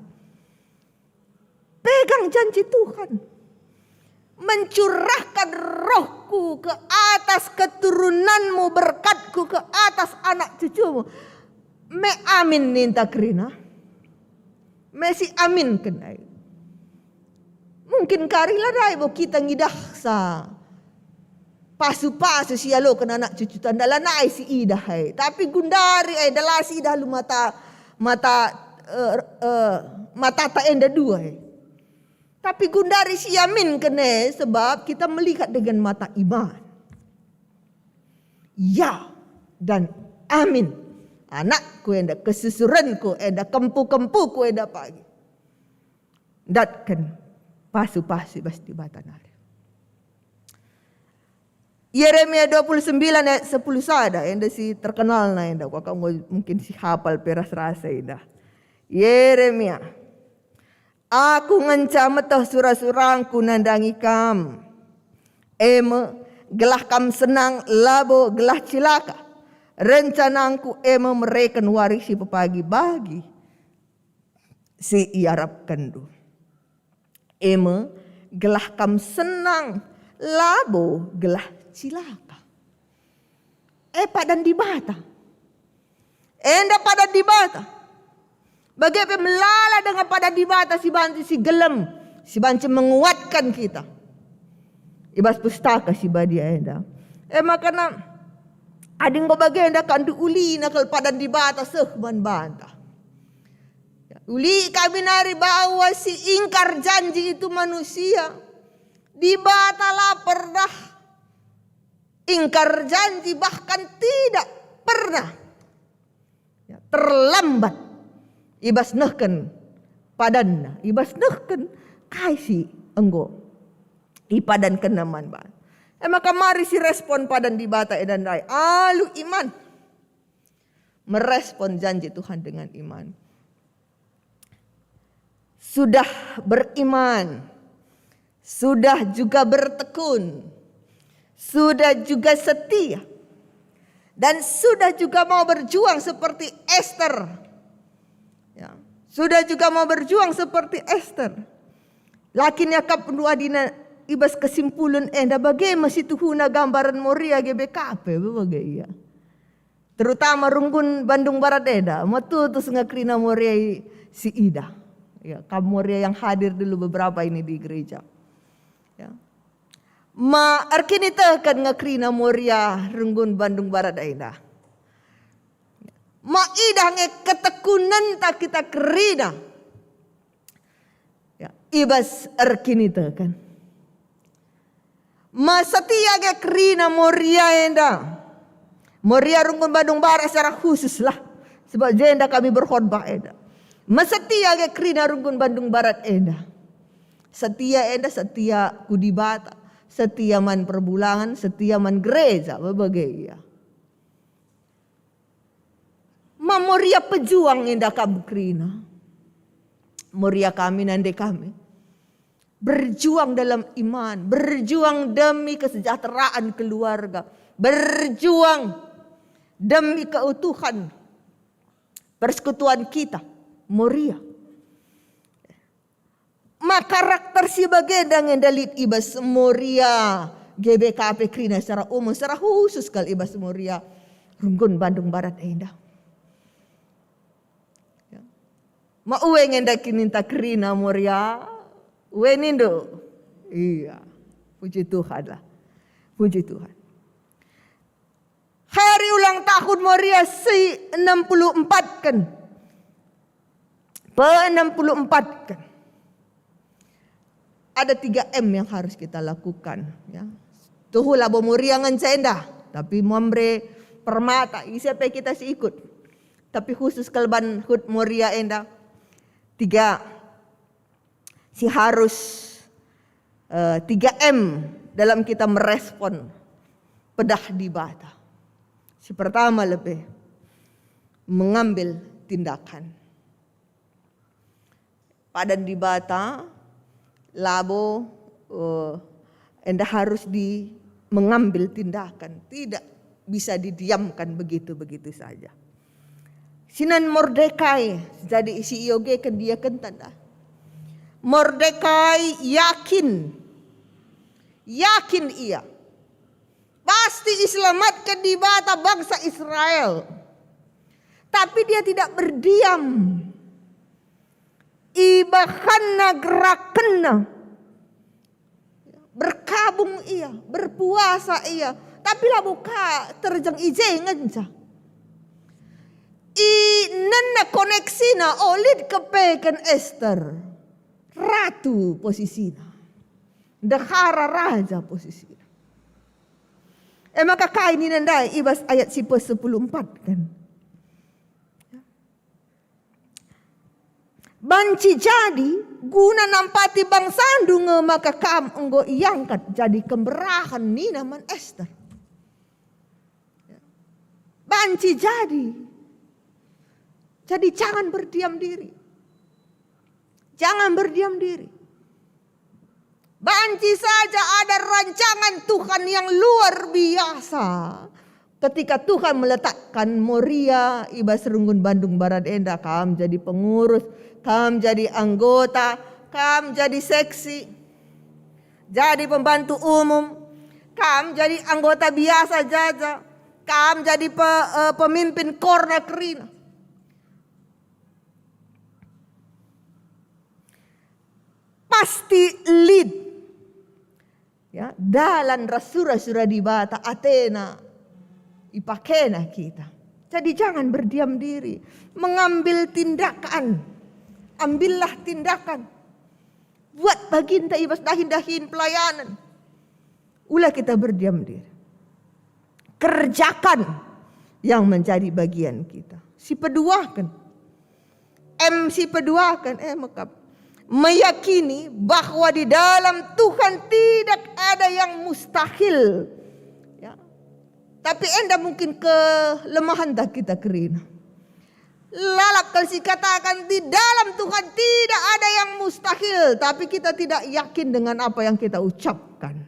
Pegang janji Tuhan. Mencurahkan Roh-Ku ke atas keturunanmu, berkat-Ku ke atas anak cucumu. Me amin ninta kerina. Me si aminken ai. Mungkin kari la dai bo kita ngidahsa pasu-pasu si ialoken anak cucuta, nda lanai si idah ai. Tapi gundari ai, nda la si idah alu mata, mata, eh, eh, matata enda dua ai. Tapi gundari si iaminken e, sebab kita melihat dengan mata iman. Ya, dan amin. Anakku enda, kesusurenku enda, kempu-kempuku enda pagi. Ndatken pasu-pasu i bas Dibata nari. Yeremia dua puluh sembilan ayat sepuluh sada, enda si terkenalna enda, kuakap enggo mungkin si hapal pe ras-ras enda. Yeremia, "Aku ngenca meteh sura-surangku nandangi kam, e me, gelah kam senang, labo gelah cilaka. Rencanangku e me mereken wari si pepagi-bagi si iarapkenndu. E me, gelah kam senang, labo gelah cilaka." E padan Dibata. Enda padan Dibata. Bage pe melala denga padan Dibata si banci si gelem, si banci menguatkan kita i bas Pustaka Si Badia enda. E maka na, adi enggo bagenda ka, ndu ulina kal padan Dibata seh man banta. Uli kami nari bahwa si ingkar janji itu manusia. Dibata la pernah ingkar janji, bahkan tidak pernah, ya, terlambat i bas nehken padanNa, i bas nehken kai si enggo ipadankenNa man banta. E maka mari si respon padan Dibata enda ndai alu iman. Merespon janji Tuhan dengan iman. Sudah beriman, sudah juga bertekun, sudah juga setia, dan sudah juga mau berjuang seperti Ester. Ya, sudah juga mau berjuang seperti Ester. Lakin iakapndu adina i bas kesimpulen enda, bage me situhuna gambaren Moria G B K P, bage ia. Terutama runggun Bandung Barat enda, metutus nge kerina Moria i si idah. Ya, kam Moria yang hadir dulu beberapa ini di gereja. Ya. Ma erkiniteken nge kerina Moria runggun Bandung Barat enda. Ma idah nge ketekunenta kita kerina. Ya, i bas erkiniteken. Ma setia nge kerina Moria enda. Moria runggun Bandung Barat secara khusus lah. Sebab jenda kami berkhotbah enda. Ma setia nge kerina runggun Bandung Barat enda. Setia enda setia ku Dibata. Setia man perbulangen, setia man gereja, bage ia. Ma Moria pejuang enda kam kerina. Moria kami, nande kami. Berjuang dalam iman, berjuang demi kesejahteraan keluarga, berjuang demi keutuhan persekutuan kita, Moria. Ma karakter si bagenda nge enda lit i bas Moria G B K P kerina secara umum, secara khusus kal i bas Moria Runggun Bandung Barat enda. Ya. Ma ue nge enda kininta kerina Moria? Ue nindu? Iya. Puji Tuhan lah. Puji Tuhan. Hari ulang tahun Moria si enam puluh empat kan. Pe enam puluh empat kan. Ada tiga M yang harus kita lakukan, ya. Tuhu labo Moria ngenca enda, tapi Mamre, Permata, ise pe kita si ikut. Tapi khusus kal ban hut Moria enda, tiga si harus, eh, tiga M dalam kita merespon pedah Dibata. Si pertama lebe, mengambil tindakan. Padan Dibata labo, eh, enda harus di mengambil tindakan, tidak bisa didiamkan begitu-begitu saja. Sinan Mordekai jadi si iogeken diakenta enda. Mordekai yakin, yakin ia pasti iselamatken Dibata bangsa Israel. Tapi dia tidak berdiam. Ibahanna gerakenna. Berkabung ia, berpuasa ia, tapi labo ka terjeng i je ngenca. Inenna koneksina, oh, lit kepeken Ester. Ratu posisina. Ndehara raja posisina. E maka kai nina ndai i bas ayat si pe sepuluh empat kan? Banci jadi, guna nampati bangsandu nge maka kam enggo iangkat jadi kemberahen nina man Ester. Banci jadi. Jadi jangan berdiam diri. Jangan berdiam diri. Banci saja ada rancangan Tuhan yang luar biasa. Ketika Tuhan meletakkan Moria i bas Runggun Bandung Barat enda, kam jadi pengurus, kam jadi anggota, kam jadi seksi, jadi pembantu umum, kam jadi anggota biasa saja, kam jadi pe-, eh, pemimpin KOR kerina. Pasti lit, ya, dalan ras sura-sura Dibata atena ipakena kita. Jadi jangan berdiam diri, mengambil tindakan. Ambillah tindakan. Buat baginta i bas dahin-dahin pelayanan. Ula kita berdiam diri. Kerjakan yang menjadi bagian kita. Si peduaken. M si peduaken, eh, mekap. Meyakini bahwa di dalam Tuhan tidak ada yang mustahil. Ya. Tapi enda mungkin kelemahenta kita kerina. Lalap kal si katakan, "Di dalam Tuhan tidak ada yang mustahil," tapi kita tidak yakin dengan apa yang kita ucapkan.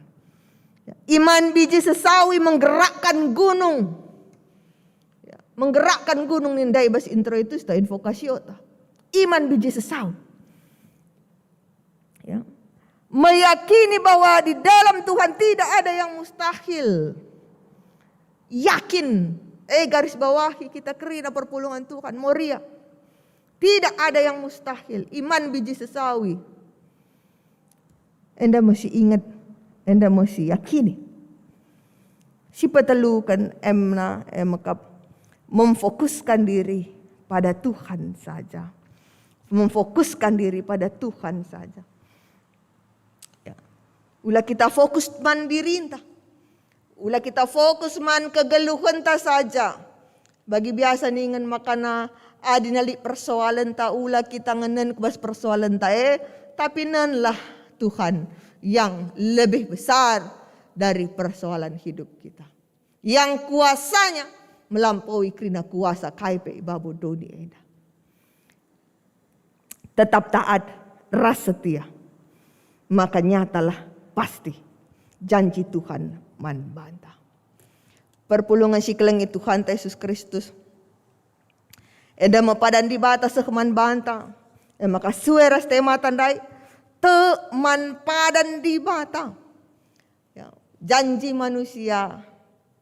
Ya, iman biji sesawi menggerakkan gunung. Ya, menggerakkan gunung nih ndai bas intro itu sta invokasio ta. Iman biji sesawi. Ya. Meyakini bahwa di dalam Tuhan tidak ada yang mustahil. Yakin, eh, garis bawahi kita kerina perpulungen Tuhan, Moria. Tidak ada yang mustahil. Iman biji sesawi. Enda mesti ingat, enda mesti yakini. Si peteluken emna, emekap memfokuskan diri pada Tuhan saja. Memfokuskan diri pada Tuhan saja. Ya. Ula kita fokus man dirinta. Ula kita fokus man kegeluhenta saja. Bagi biasa ningen makana adi na lit persoalenta, ula kita ngenen ku bas persoalenta e, tapi nenlah Tuhan yang lebih besar dari persoalan hidup kita. Yang kuasanya melampaui kerina kuasa kai pe i babo doni enda. Tetap taat ras setia, maka nyatalah pasti janji Tuhan man banta. Perpulungen si kelengi Tuhanta Yesus Kristus, enda me padan Dibata seh man banta. E maka sue ras temata ndai, tek man padan Dibata. Ya, janji manusia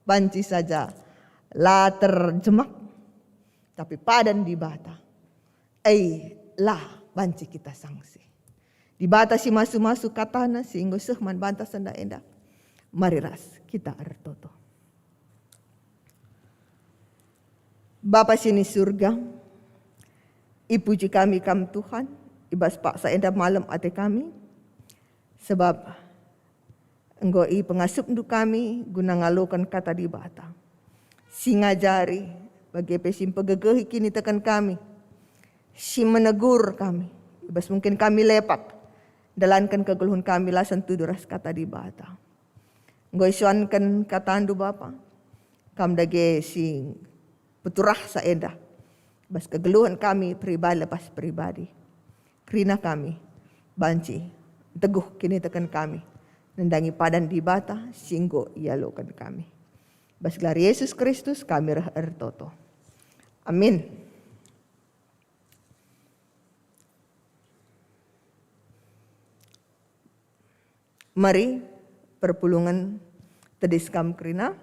banci saja la terjemak, tapi padan Dibata, ei, la banci kita sangsi. Dibata si masu-masu katana si enggo seh man banta senda enda. Mari ras kita ertoto. Bapa si ni Surga, ipuji kami Kam Tuhan, i bas paksa enda malem ate kami, sebab enggo ipengasupNdu kami guna ngaloken Kata Dibata, si ngajari, bage pe si mpegegehi kiniteken kami, si menegur kami, i bas mungkin kami lepak ndalanken kegeluhen kami la sentudu ras Kata Dibata. Enggo isuanken KataNdu Bapa, Kam dage si peturahsa enda bas kegeluhen kami pribadi lepas pribadi. Kerina kami banci teguh kiniteken kami nandangi padan Dibata si enggo ialoken kami. Bas gelar Yesus Kristus kami reh ertoto. Amin. Mari, perpulungen tedis kam kerina.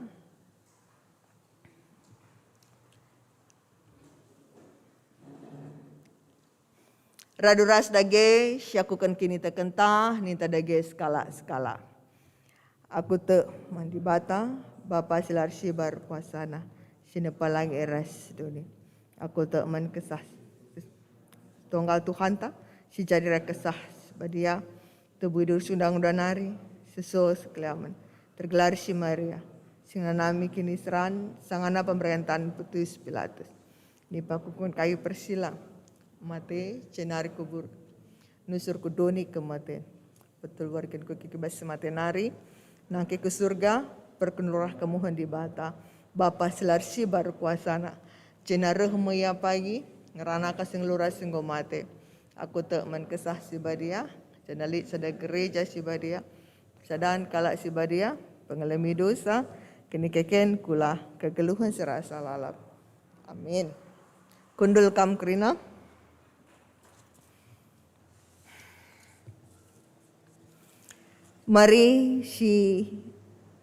Radu ras dage siakuken kinitekenta, ninta dage sekalak-sekalak. Aku tek man Dibata, Bapa si la ersibar kuasana, si nepa langit ras doni. Aku tek man Kesah Tunggal Tuhanta, si jadi Kesah Badia, tebui durus undang-undang nari, seso sekeliamen, tergelar si Maria, si ngenanami kiniseran, sangana pemberentan Pontius Pilatus. Nipakuken kayu persila, mate, jenari kubur, nusur ku doni kematen. Betul wargin ku kiki bas mate nari, nangke ku surga, perkenurah kemuhen Dibata, Bapa si la ersibar kuasana, jenari reh me ia pagi, ngerana ka si ngelura si enggo mate. Aku tek man Kesah si Badia, janah lit sada gereja si badia, persadan kalak si badia, pengelemi dosa, kinikeken kula kegeluhen si rasa lalap. Amin. Kundul kam kerina. Mari si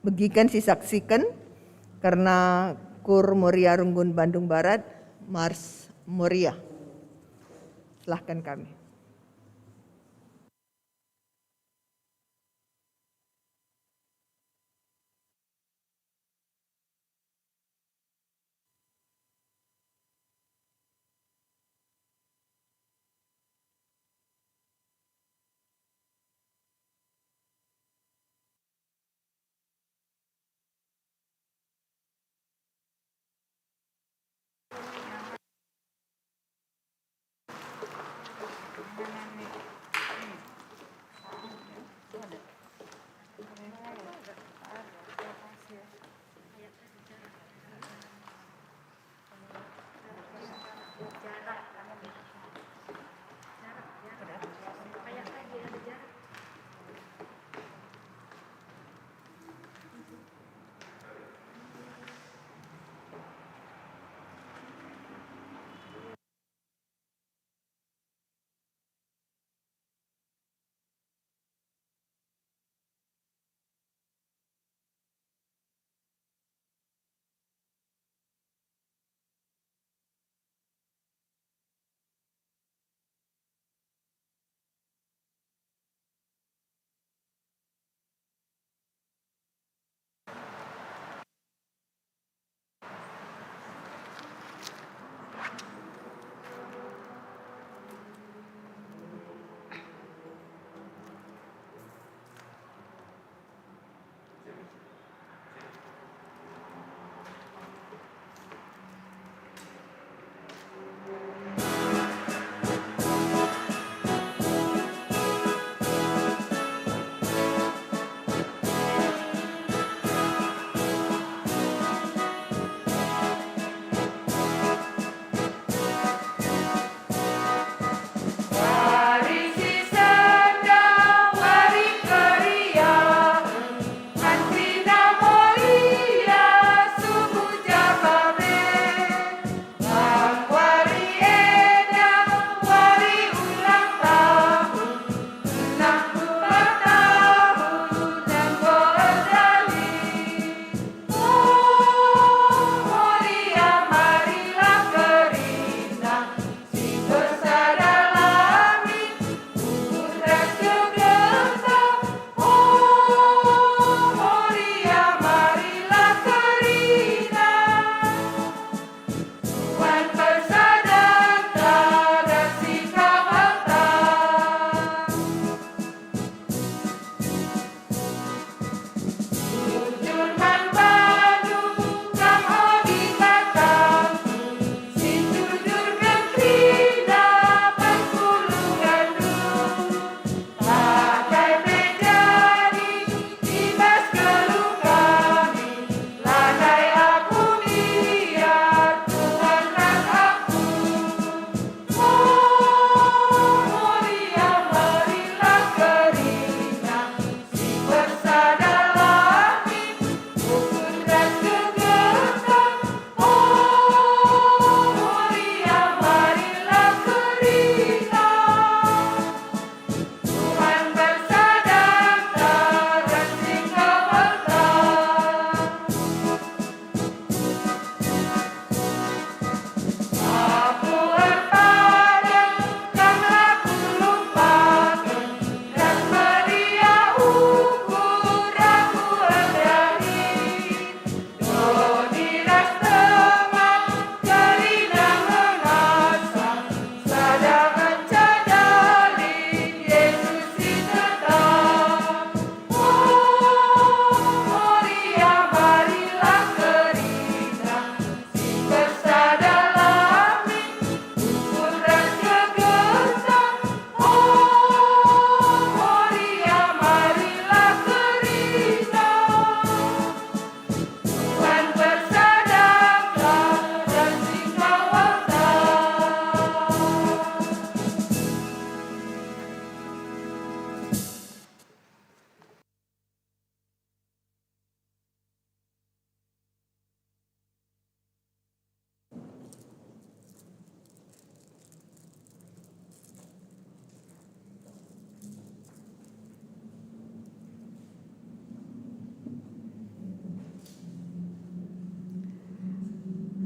begiken, si saksiken kerna Kur Moria Runggun Bandung Barat, Mars Moria. Silahkan kami.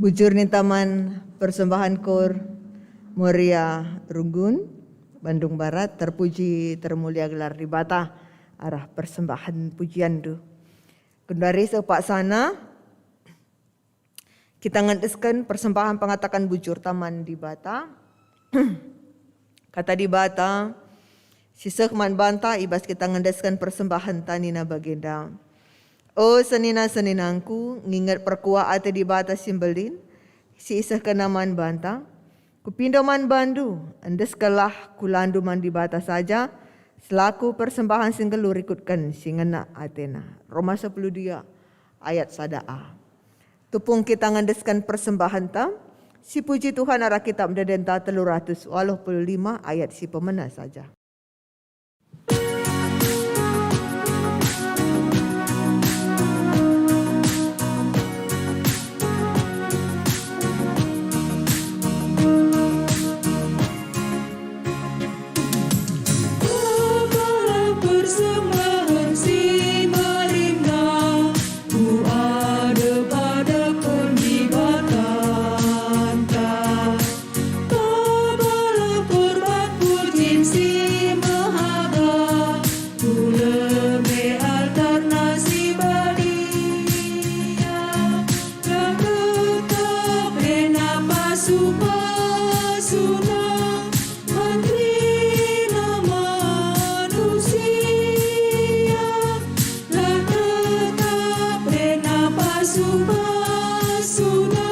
Bujur ninta man persembahen Kor Moria Runggun, Bandung Barat, terpuji termulia gelar Dibata arah persembahen pujianndu. Genduari seh paksana, kita ngendesken persembahen pengataken bujurta man Dibata. Kata Dibata, si seh man banta i bas kita ngendesken persembahenta nina bagenda, "O senina-seninangku, nginget perkuah ate Dibata si mbelin, si isehkenNa man banta. Kupindo man bandu, endeskenlah kulandu man Dibata saja, selaku persembahen si nggeluh rikutken si ngena ateNa." Roma sepuluh dua ayat sada a. Tupung kita ngendesken persembahenta, sipuji Tuhan arah Kitab Ende-enden telu ratus waluh puluh lima ayat si pemena saja. Persembahen si meriah ku adep-adep Dibatanta. Babalah korban pujin si mehaga, ku lebe altarNa si badia. La tetap rena pasu-pasuNa, man kerina manusia. La tetap rena pasu-pasuNa,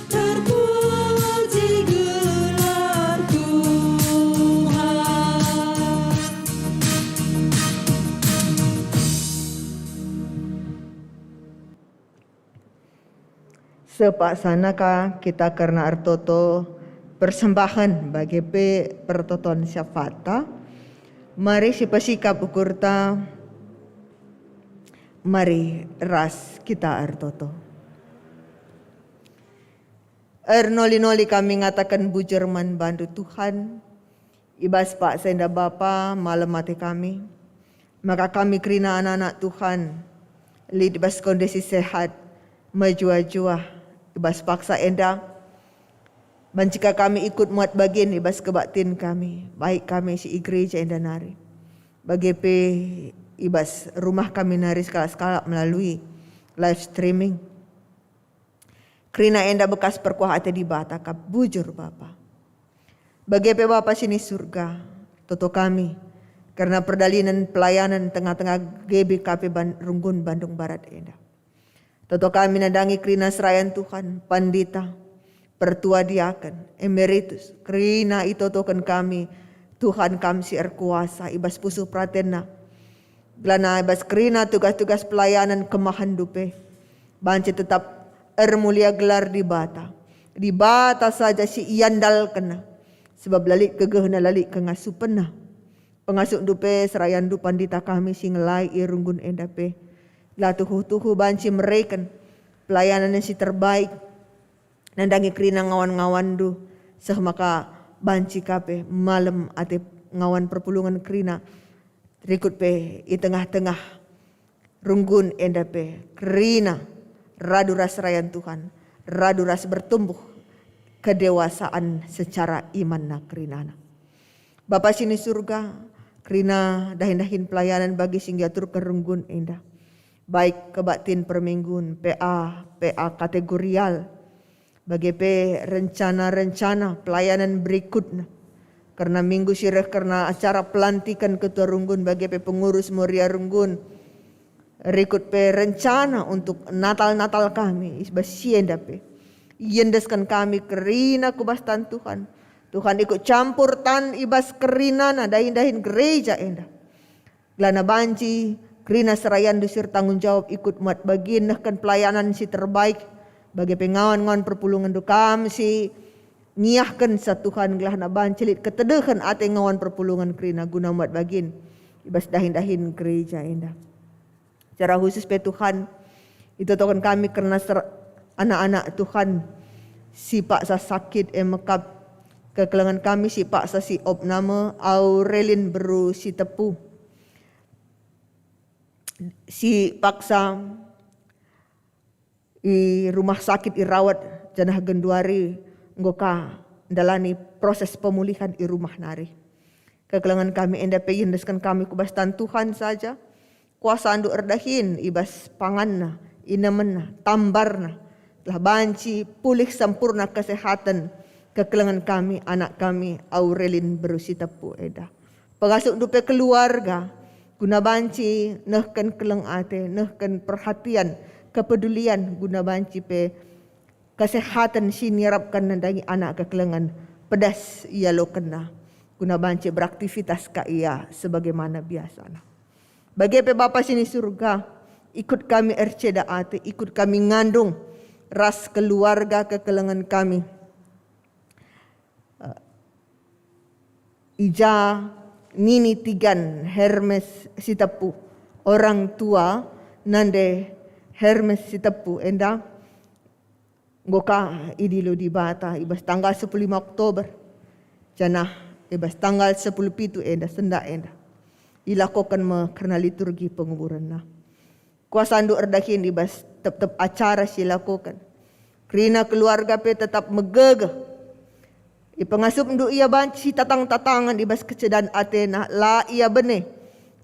terpuji gelar Tuhan. Sepaksana ka kita kerna ertoto persembahen bage pe pertoton syafaatta. Mari sipesikap ukurta, mari ras kita ertoto. Ernoli-noli kami ngataken bujur man bandu, Tuhan, i bas paksa enda Bapa, malem ate kami, maka kami kerina anak-anak Tuhan, lit i bas kondisi sehat, mejuah-juah i bas paksa enda. Banci ka kami ikut muat bagin i bas kebaktin kami, baik kami si i gereja enda nari, bage pe i bas rumah kami nari sekalak-sekalak melalui live streaming. Kerina enda bekas perkuah ate Dibata kap bujur, Bapa. Bage pe Bapa si ni Surga, toto kami kerna perdalanen pelayanen tengah-tengah G B K P Ban-, Runggun Bandung Barat enda. Toto kami nandangi kerina serayan Tuhan, pandita, pertua diaken, emeritus, kerina itotoken kami, Tuhan Kam si erkuasa i bas pusuh peratenna. Gelana i bas kerina tugas-tugas pelayanen kemahenNdu pe banci tetap ermulia gelar Dibata. Dibata saja si iandalkenna, sebab la lit gegehna, la lit kengasupenna. PengasuhNdu pe, serayanNdu pandita kami si ngelai i runggun enda pe, la tuhu-tuhu banci mereken pelayanen si terbaik. Nandangi kerina ngawan-ngawanNdu, seh maka banci ka pe malem ate ngawan perpulungen kerina, rikut pe i tengah-tengah runggun enda pe kerina radu ras serayan Tuhan, radu ras bertumbuh kedewasaan secara imanna kerinana. Bapa si ni Surga, kerina dahin-dahin pelayanan bagi si ngiaturken runggun enda, baik kebaktin perminggun, P A, P A kategorial, bage pe rencana-rencana pelayanan berikutna, kerna minggu si reh, kerna acara pelantiken ketua runggun, bage pe pengurus Moria Runggun, rikut pe rencana untuk Natal-Natal kami i bas si enda pe. Iendesken kami kerina ku bas tan Tuhan. Tuhan ikut campur tan i bas kerinana dahin-dahin gereja enda. Gelana banci kerina serayanNdu si ertanggung jawab ikut muat bagin nehken pelayanan si terbaik, bage pe ngawan-ngawan perpulungenNdu Kam si ngiahkenca Tuhan, gelahna banci lit ketedehen ate ngawan perpulungen kerina guna muat bagin i bas dahin-dahin gereja enda. Secara khusus pe Tuhan, itotoken kami kerna ser-, anak-anak Tuhan si paksa sakit, e mekap kekelengen kami si paksa si opname Aurelin beru si tepu, si paksa i rumah sakit irawat janah genduari enggo ka ndalani proses pemulihan i rumah nari. Kekelengen kami enda pe iendesken kami ku bas tan Tuhan saja. KuasaNdu erdahin i bas panganna, inemenna, tambarna, telah banci pulih sempurna kesehaten kekelengen kami, anak kami, Aurelin beru si tepu enda. PengasupNdu pe keluarga, guna banci nehken keleng ate, nehken perhatian, kepedulian, guna banci pe kesehaten si niarapken nandangi anak kekelengen, pedas ialokenna, guna banci beraktivitas ka ia sebagaimana biasana. Bage pe Bapa si ni Surga, ikut kami erceda ate, ikut kami ngandung ras keluarga kekelengen kami. Eh, i ja nini tigan Hermes Sitepu, orang tua nande Hermes Sitepu enda enggo ka idilo Dibata i bas tanggal sepuluh lima Oktober, janah i bas tanggal sepuluh pitu enda, sendak enda, ilakoken me kerna liturgi penguburenna. KuasaNdu erdahin i bas tep-tep acara si ilakoken. Kerina keluarga pe tetap megegeh. IpengasupNdu ia banci tatang-tatangen i bas kecedan atena, la ia bene,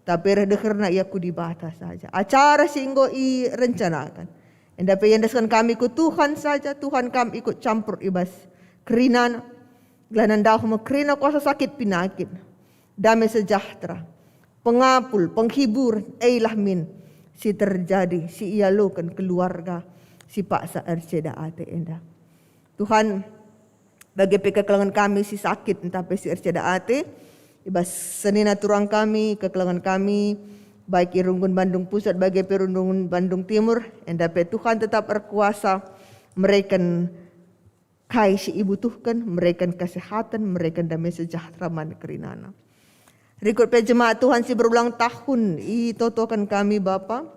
tapi reh deherna ia ku Dibata saja. Acara si enggo irencanaken enda pe iendesken kami ku Tuhan saja. Tuhan, Kam ikut campur i bas kerinana, gelah ndauh me kerina kuasa sakit penakit. Dame sejahtera, pengapul, penghiburen, eilah min si terjadi, si ialoken keluarga si paksa erceda ate enda. Tuhan, bage pe kekelengen kami si sakit ntah pe si erceda ate, i bas senina turang kami, kekelengen kami, baik i Runggun Bandung Pusat bage pe Runggun Bandung Timur, enda pe Tuhan tetap erkuasa mereken kai si ibutuhken, mereken kesehatan, mereken dame sejahtera man kerinana. Rikut pe jemaat Tuhan si berulang tahun itotoken kami, Bapa.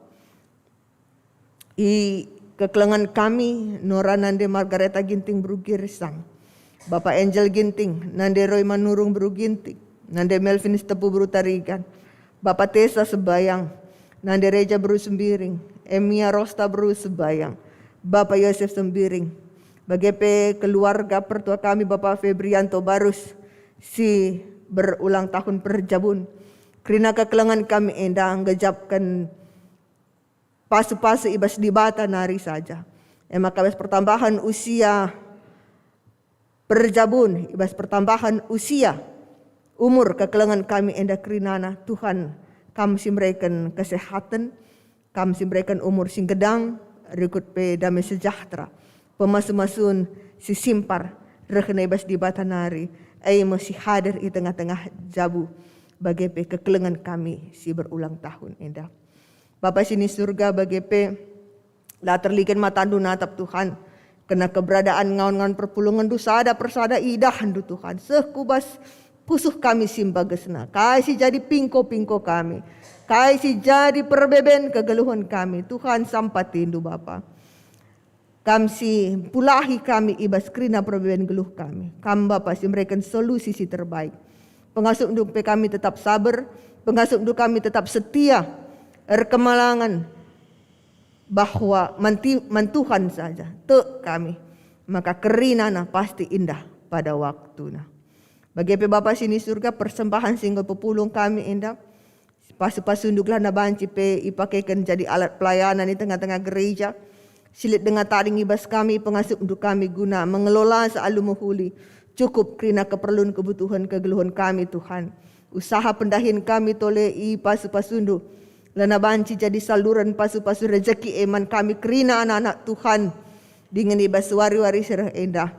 I kekelengen kami, Nora nande Margareta Ginting beru Girsang, Bapa Angel Ginting nande Roy Manurung beru Ginting, nande Melvin Sitepu beru Tarigan, Bapa Tesa Sebayang, nande Reja beru Sembiring, Emia Rosta beru Sebayang, Bapa Yosef Sembiring, bage pe keluarga pertua kami Bapa Febrianto Barus si berulang tahun perjabun. Kerina kekelengen kami enda nggejapken pasu-pasu i bas Dibata nari saja. E maka i bas pertambahen usia perjabun, i bas pertambahen usia umur kekelengen kami enda kerinana, Tuhan, Kam si mereken kesehaten, Kam si mereken umur si nggedang, rikut pe dame sejahtera, pemasu-masun si simpar rehna i bas Dibata nari, e me si hadir i tengah-tengah jabu, bage pe kekelengen kami si berulang tahun enda. Bapa si ni Surga, bage pe la terligen mataNdu natap, Tuhan, kerna keberadaan ngawan-ngawan perpulungenNdu sada persada idahndu, Tuhan, seh ku bas pusuh kami si mbagesna, kai si jadi pingko-pingko kami, kai si jadi perbeben kegeluhen kami, Tuhan, sampatindu, Bapa. Kam si mpulahi kami i bas kerina perbeben geluh kami. Kam Bapa si mereken solusi si terbaik. PengasupNdu pe kami tetap saber, PengasupNdu kami tetap setia, erkemalangen bahwa man ti-, man Tuhan saja tek kami, maka kerinana pasti indah pada waktuna. Bage pe Bapa si ni Surga, persembahen si enggo pepulung kami enda, pasu-pasuNdu gelahna banci pe ipakeken jadi alat pelayanan i tengah-tengah gereja. Si lit denga tading i bas kami, pengasup-Ndu kami guna mengelola sealu mehuli, cukup kerina keperlun kebutuhen kegeluhen kami, Tuhan. Usaha pendahin kami tole i pasu-pasuNdu, lana banci jadi saluran pasu-pasu rejeki e man kami kerina anak-anak Tuhan. Dingen i bas wari-wari si reh enda,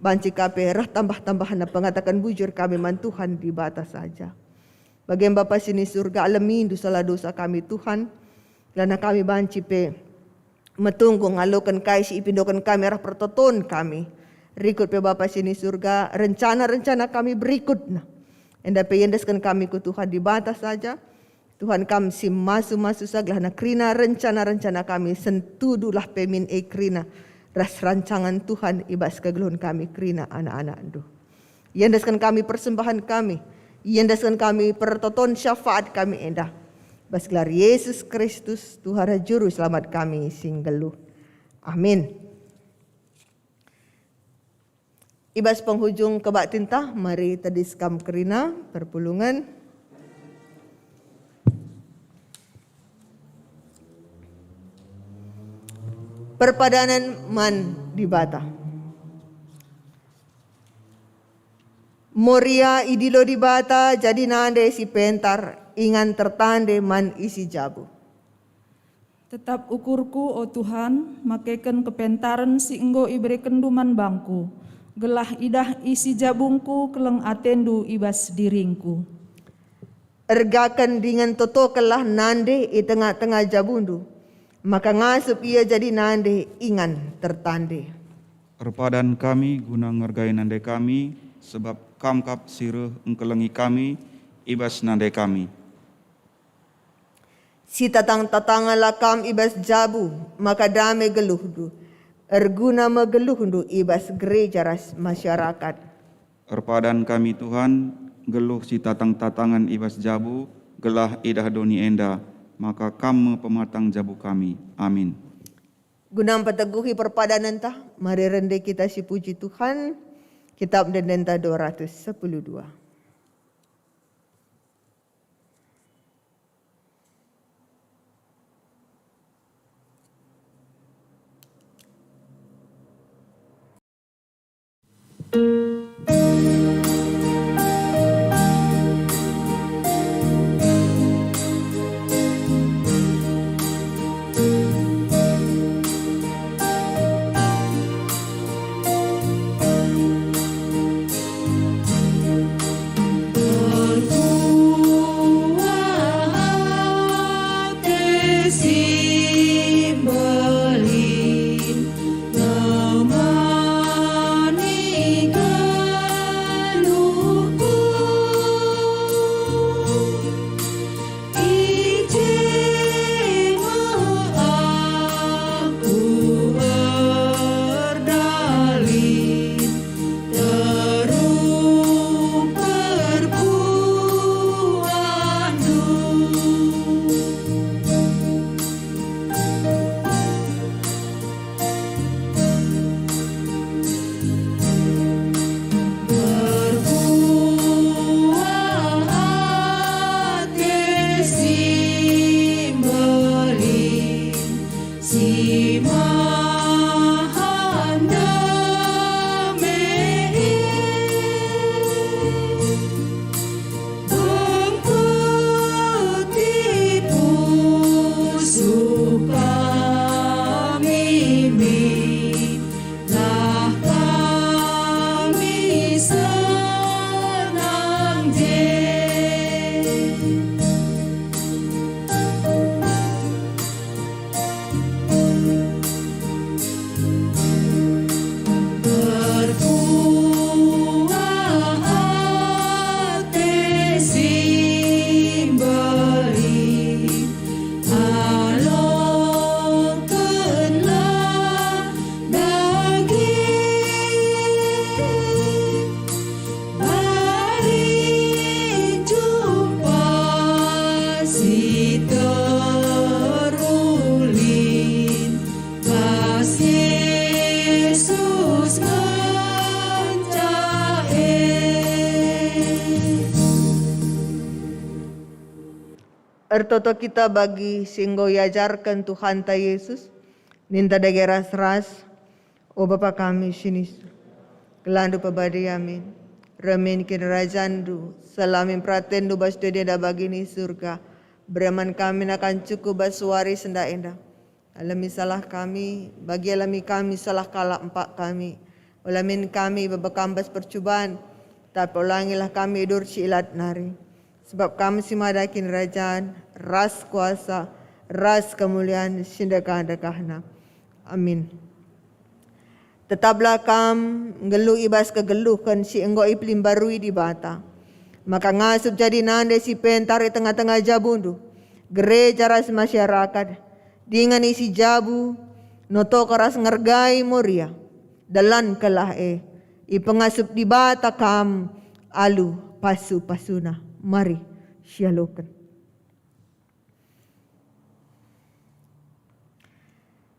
banci ka pe reh tambah-tambahna pengataken bujur kami man Tuhan Dibata saja. Bage Bapa si ni Surga, alemindu sala dosa kami, Tuhan, lana kami banci pe metunggung ngaloken kai si ipindoken kami arah pertoton kami. Rikut pe Bapa si ni Surga, rencana-rencana kami berikutna, enda pe iendesken kami ku Tuhan Dibata saja. Tuhan, Kam si masu-masu sa gelahna kerina rencana-rencana kami, sentudulah pe min e kerina ras rancangan Tuhan i bas kegeluhen kami kerina anak-anakNdu. Iendesken kami persembahen kami, iendesken kami pertoton syafaat kami enda. Bas gelar Yesus Kristus, Tuhan ras Juru Selamat kami si nggeluh. Amin. I bas penghujung kebaktinta, mari tedis kam kerina perpulungen. Perpadanen man Dibata. Moria idilo Dibata jadi nande si pentar, ingan tertande man isi jabu. Tetap ukurku, o Tuhan, makeken kepentaren si enggo iberekenNdu man bangku, gelah idah isi jabungku keleng ateNdu i bas diringku. Ergaken dingen totokenlah nande i tengah-tengah jabundu, maka ngasup ia jadi nande ingan tertande. Erpadan kami guna ngergai nande kami, sebab Kam kap si reh engkelengi kami i bas nande kami. Sitatang-tatangenlah kam i bas jabu, maka dame geluhndu. Erguna me geluhndu i bas gereja ras masyarakat. Erpadan kami, Tuhan, geluh sitatang-tatangen i bas jabu, gelah idah doni enda, maka Kam me pematang jabu kami. Amin. Guna mpeteguhi perpadanenta, mari rende kita sipuji Tuhan, Kitab Ende-endenta dua ratus sepuluh dua. Mari jumpa si terulin, bas Yesus ngenca e. Ertoto kita bagi si enggo iajarken Tuhanta Yesus, ninta dage ras-ras, O Bapa kami si ni surga, gelarNdu pebadiamin, reh min kinirajanNdu, seh la min peratenNdu bas doni enda bagi ni surga. Bere man kami nakan cukup bas wari si enda-enda. Alemi salah kami, bagi alemi kami salah kalak empak kami. Ola min kami ibaba Kam bas percuban, tapi olangilah kami i bas si ilat nari. Sebab Kam si mada kinirajan, ras kuasa, ras kemulian si ndekah-ndekahna. Amin. Tetaplah kam nggeluh i bas kegeluhen si enggo ipelimbarui Dibata, maka ngasup jadi nande si pentar i tengah-tengah jabundu, gereja ras masyarakat, dingen isi jabu, notoken ras ngergai Moria. Dalankenlah e, ipengasup Dibata kam alu pasu-pasuNa. Mari sialoken.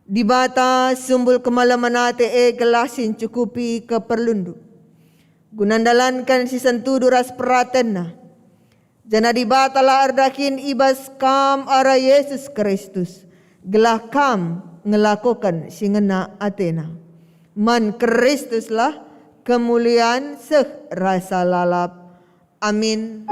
Dibata, sumbul kemalemen ate e gelah si ncukupi keperlunndu. guna ndalanken si sentudu ras peratenna. Janah Dibata la erdahin i bas kam arah Yesus Kristus, gelah kam ngelakoken si ngena ateNa. Man Kristuslah kemulian seh rasa lalap. Amin.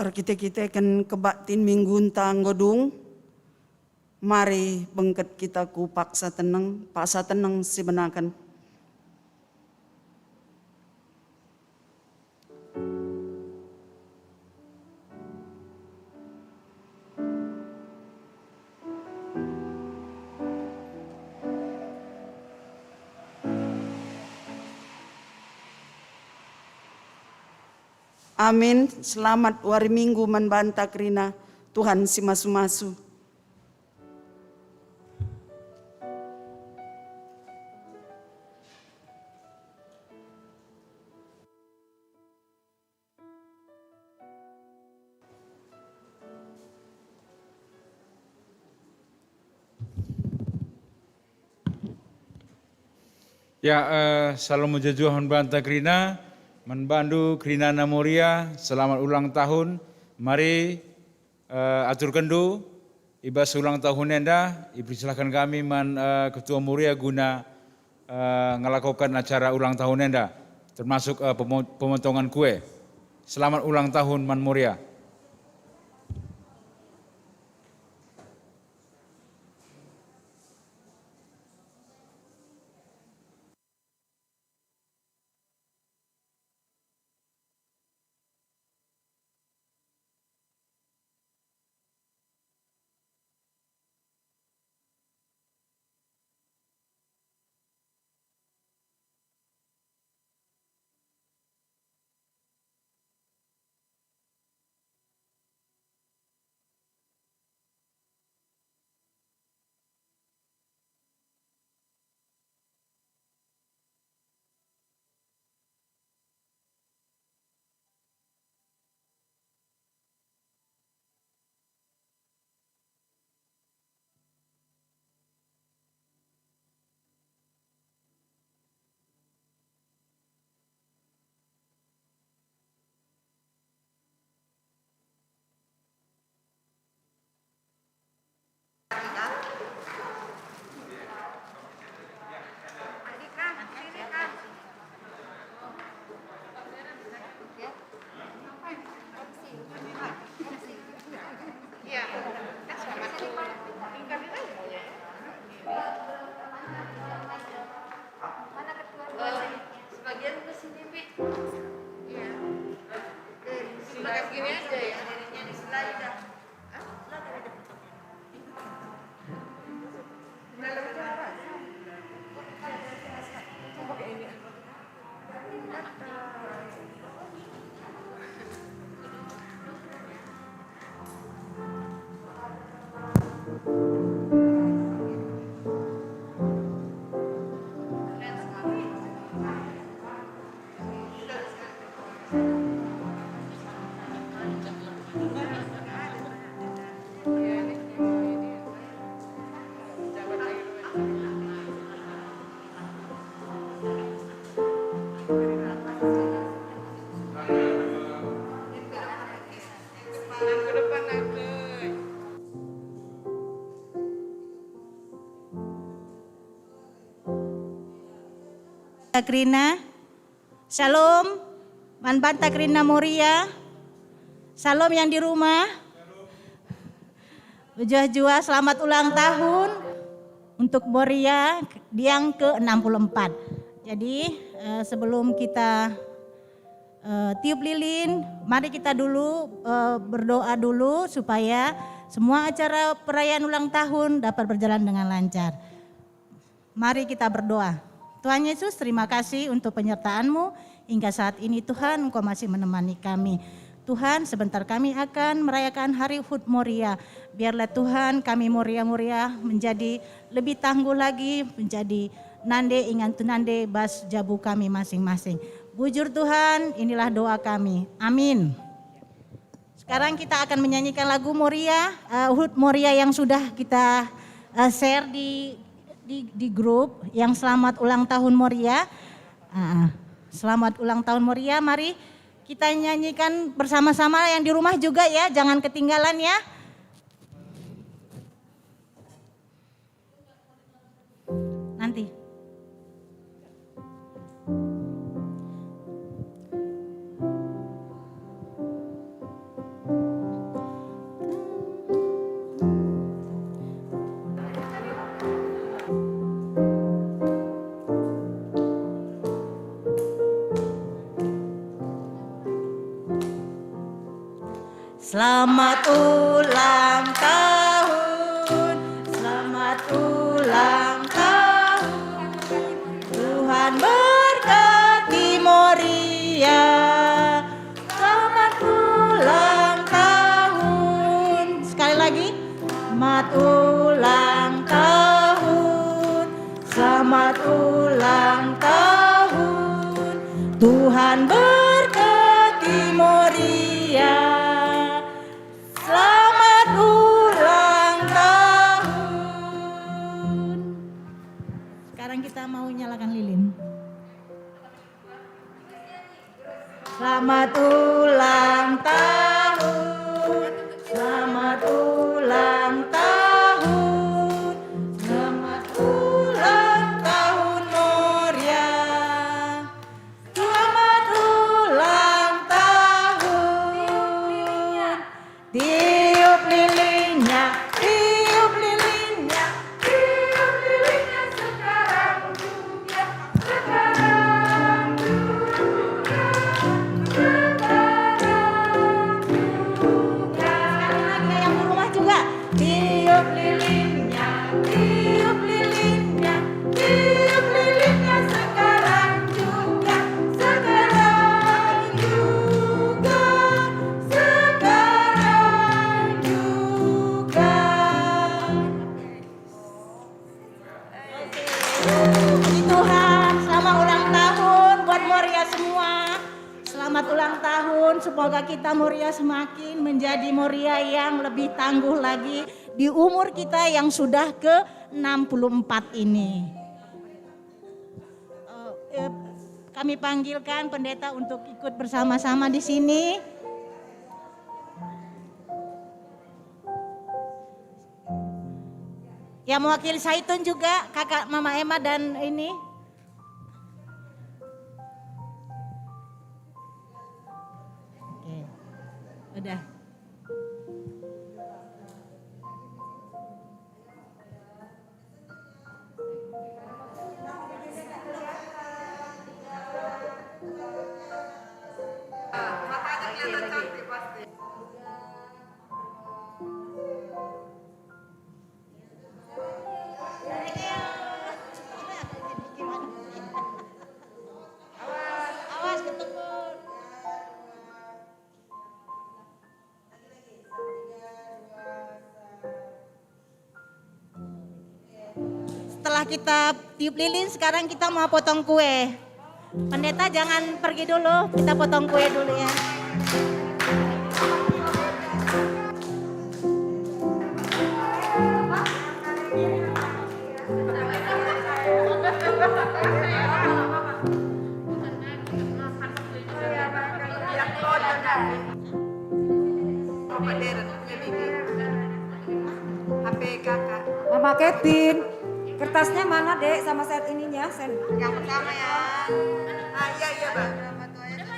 Erkite-kiteken kebaktin minggunta enggo dung, mari bengket kita ku paksa teneng, paksa teneng sibenaken. Amin. Selamat wari Minggu man banta kerina. Tuhan si masu-masu. Ya, eh, salam mejuah-juah man banta kerina, man bandu kerinana Moria, selamat ulang tahun. Mari, eh, aturkenndu i bas ulang tahun enda, ipersilahken kami man, eh, Ketua Moria guna, eh, ngelakoken acara ulang tahun enda, termasuk, eh, pemo-, pemotongan kue. Selamat ulang tahun man Moria. Sebagian ke sini, Pi. Iya. Sebelah gini aja ya. Jadinya di sela dah. Hah? Lah, tadi ada. Dalam cara. Coba pakai ini. Kerina. Shalom, man banta kerina Moria. Shalom yang di rumah. Mejuah-juah selamat ulang tahun untuk Moria yang ke enam puluh empat. Jadi, eh, sebelum kita, eh, tiup lilin, mari kita dulu, eh, berdoa dulu supaya semua acara perayaan ulang tahun dapat berjalan dengan lancar. Mari kita berdoa. Tuhan Yesus, terima kasih untuk penyertaan-Mu. Hingga saat ini, Tuhan, Engkau masih menemani kami. Tuhan, sebentar kami akan merayakan hari HUT Moria. Biarlah, Tuhan, kami Moria-Moria menjadi lebih tangguh lagi, menjadi nande ingan tunande bas jabu kami masing-masing. Bujur, Tuhan, inilah doa kami. Amin. Sekarang kita akan menyanyikan lagu Moria, eh, HUT Moria yang sudah kita, eh, share di, di, di grup, yang selamat ulang tahun Moria. Ah, selamat ulang tahun Moria. Mari kita nyanyikan bersama-sama, yang di rumah juga ya, jangan ketinggalan ya. Nanti. Selamat ulang tahun, selamat ulang tahun. Tuhan berkati Moria. Selamat ulang tahun. Sekali lagi. Selamat ulang tahun. Selamat ulang tahun. Tuhan berkati Moria. Selamat ulang tahun. Sekarang kita mau nyalakan lilin. Selamat ulang tahun, selamat ulang tahun, selamat ulang tahun Moria. Selamat ulang tahun. Tiup lilinnya, tiup lilinnya, tiup lilinnya sekarang juga, sekarang juga, sekarang juga. Sekali lagi ya, yang di rumah juga. Tiup lilinnya, tiup lilinnya, tiup lilinnya sekarang juga, sekarang juga, sekarang juga. Puji Tuhan, selamat ulang tahun buat Moria semua. Selamat ulang tahun, semoga kita Moria semakin menjadi Moria yang lebih tangguh lagi di umur kita yang sudah ke enam puluh empat ini. Eh, eh, kami panggilkan pendeta untuk ikut bersama-sama di sini. Yang mewakili Saitun juga, kakak Mama Emma dan ini. Oke. Udah. Matanya kelihatan cantik pasti. Setelah kita tiup lilin, sekarang kita mau potong kue. Pendeta jangan pergi dulu, kita potong kue dulu ya. Mama Ketin, kertasnya mana, Dek, sama set ininya? Sen. Yang pertama ya. Ah, iya, iya, Bang.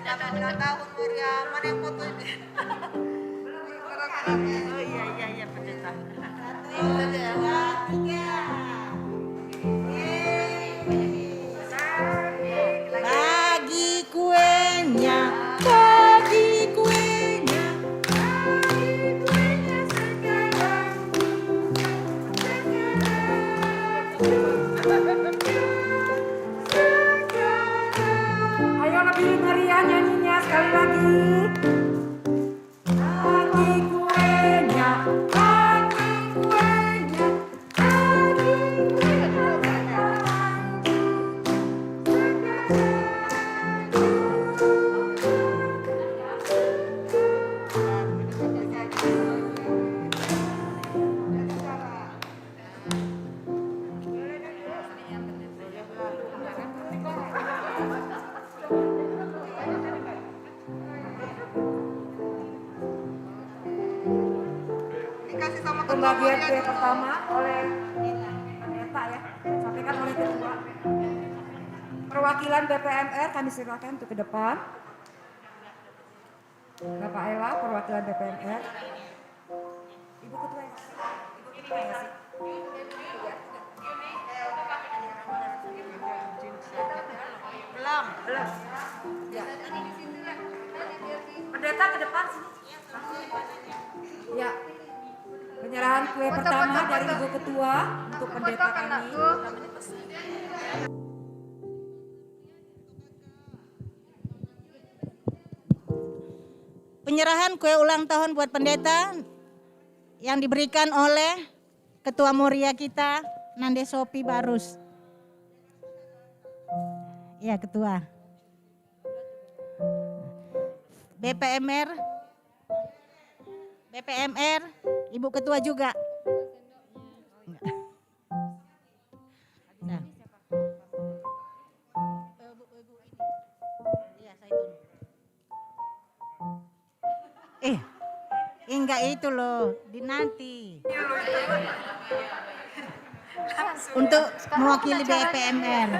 Selamat ulang tahun, Maria. Mana yang foto ini? Oh, iya, iya, iya, pendeta. Satu, dua, tiga. Yeay. Maria nyanyinya sekali lagi. Bagi kuenya, bagi kuenya, bagi kuenya. Dikasih sama ketua. Pembagian kue pertama oleh pendeta, ya, sampaikan oleh ketua. Perwakilan B P M R kami silakan untuk ke depan. Bapak Ella, perwakilan B P M R. Ibu Ketua, ya? Ibu Ketua, ya, sih? Belum. Belum. Ya. Pendeta ke depan sini. Ya. Penyerahan kue pertama dari Ibu Ketua untuk pendeta kami. Penyerahan kue ulang tahun buat pendeta yang diberikan oleh Ketua Moria kita, Nande Sopi Barus. Ya, Ketua. B P M R, B P M R, Ibu Ketua juga. Nah. Eh, enggak itu loh, dinanti. Untuk mewakili B P M R.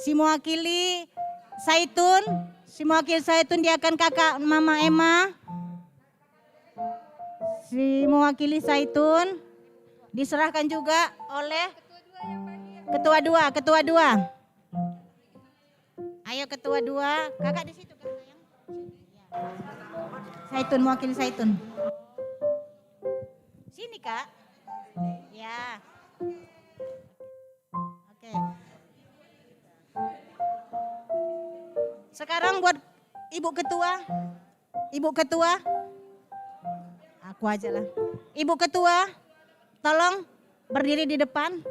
Si mewakili Saitun, si mewakili Saitun dia kan kakak Mama Emma. Si mewakili Saitun diserahkan juga oleh ketua dua, ketua dua. Ayo ketua dua, kakak di situ, Kak, sayang. Saitun, mewakili Saitun. Sini, Kak. Ya. Oke. Sekarang buat Ibu Ketua. Ibu Ketua. Aku aja lah. Ibu Ketua, tolong berdiri di depan.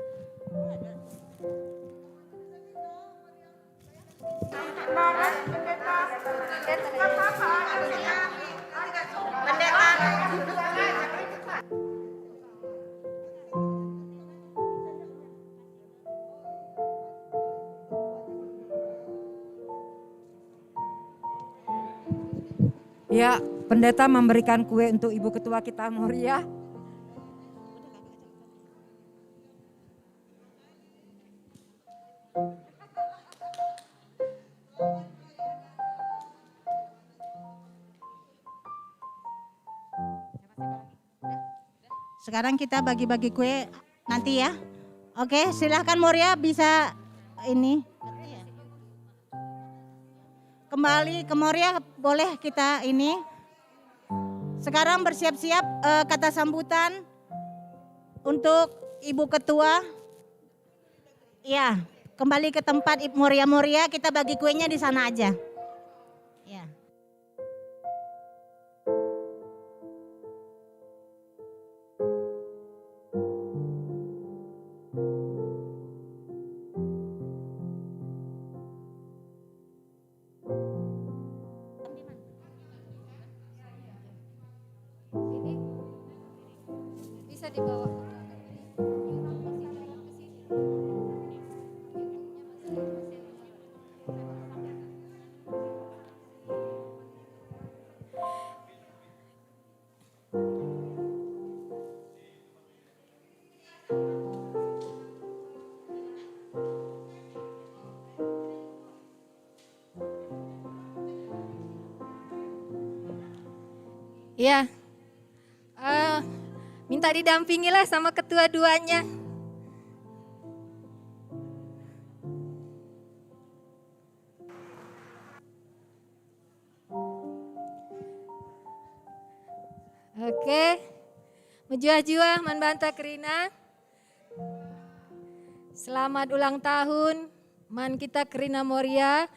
Ya, pendeta memberikan kue untuk Ibu Ketua kita, Moria. Sekarang kita bagi-bagi kue nanti ya. Oke, silahkan Moria bisa ini. Kembali ke Moria, boleh kita ini. Sekarang bersiap-siap, eh, kata sambutan untuk Ibu Ketua. Ya, kembali ke tempat Ib-, Moria-Moria, kita bagi kuenya di sana aja. Ya. Ini bisa dibawa. Ya. Eh, minta didampingilah sama ketua duanya. Oke. Mejuah-juah man banta kerina. Selamat ulang tahun man kita kerina Moria.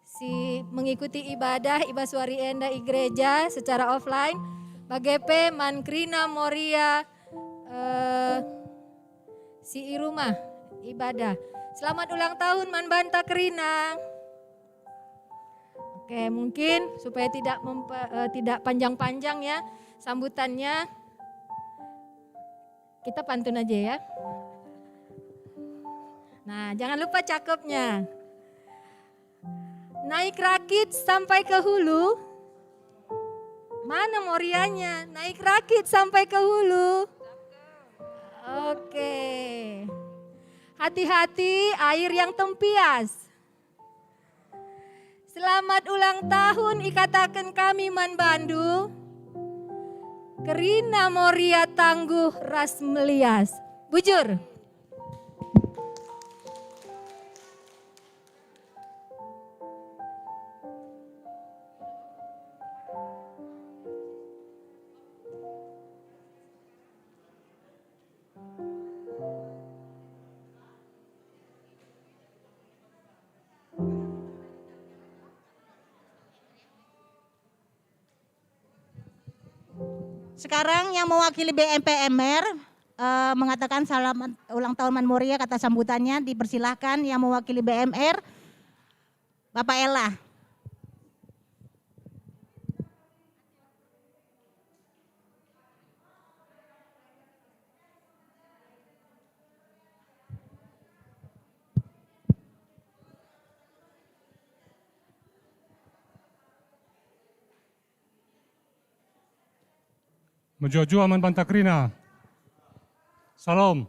si mengikuti ibadah i bas wari enda i gereja secara offline, bage pe man kerina Moria, eh, si i rumah ibadah. Selamat ulang tahun man banta kerina. Oke, mungkin supaya tidak mempe-, eh, tidak panjang-panjang ya sambutannya, kita pantun aja ya. Nah, jangan lupa cakepnya. Naik rakit sampai ke hulu. Mana Morianya? Naik rakit sampai ke hulu. Oke. Hati-hati air yang tempias. Selamat ulang tahun ikataken kami man bandu. Kerina Moria tangguh ras melias. Bujur. Sekarang yang mewakili B M P M R, eh, mengatakan selamat ulang tahun man Moria, kata sambutannya dipersilahkan yang mewakili B M R, Bapak Ella. Mejuah-juah man banta kerina. Salam.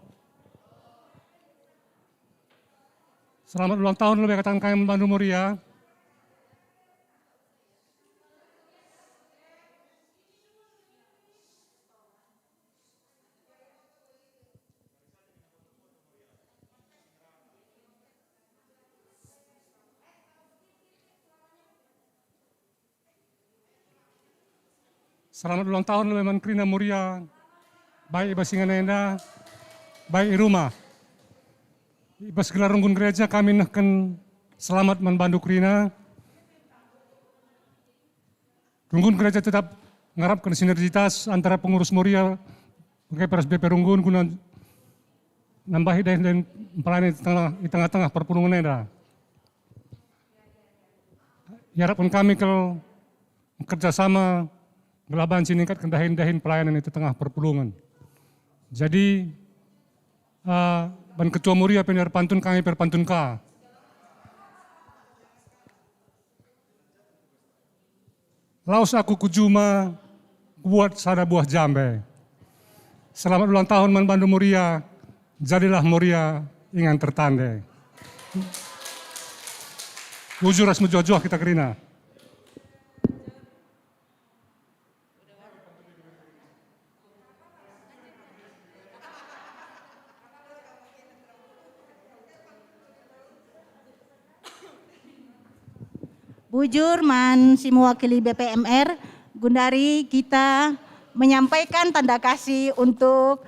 Selamat ulang tahun lebe kataken kami man bandu Moria. Selamat ulang tahun lebe man kerina Moria, baik i bas ingan enda, baik i rumah. I bas gelar runggun gereja kami nehken selamat man bandu kerina. Runggun gereja tetap ngarapken sinergitas antara pengurus Moria bage pe ras B P Runggun guna nambahi dahin-dahin pelayanan i tengah, i tengah-tengah perpulungen enda. Iarapken kami kal kerja sama gelah banci ningkatken dahin-dahin pelayanan i tengah perpulungen. Jadi, eh, ban ketua Moria pe erpantun, kami pe erpantun ka. Lawes aku ku juma, kubuat sada buah jambe. Selamat ulang tahun man bandu Moria, jadilah Moria ingan tertande. Bujur ras mejuah-juah kita kerina. Bujur man si mewakili B P M R, gundari kita menyampaikan tanda kasih untuk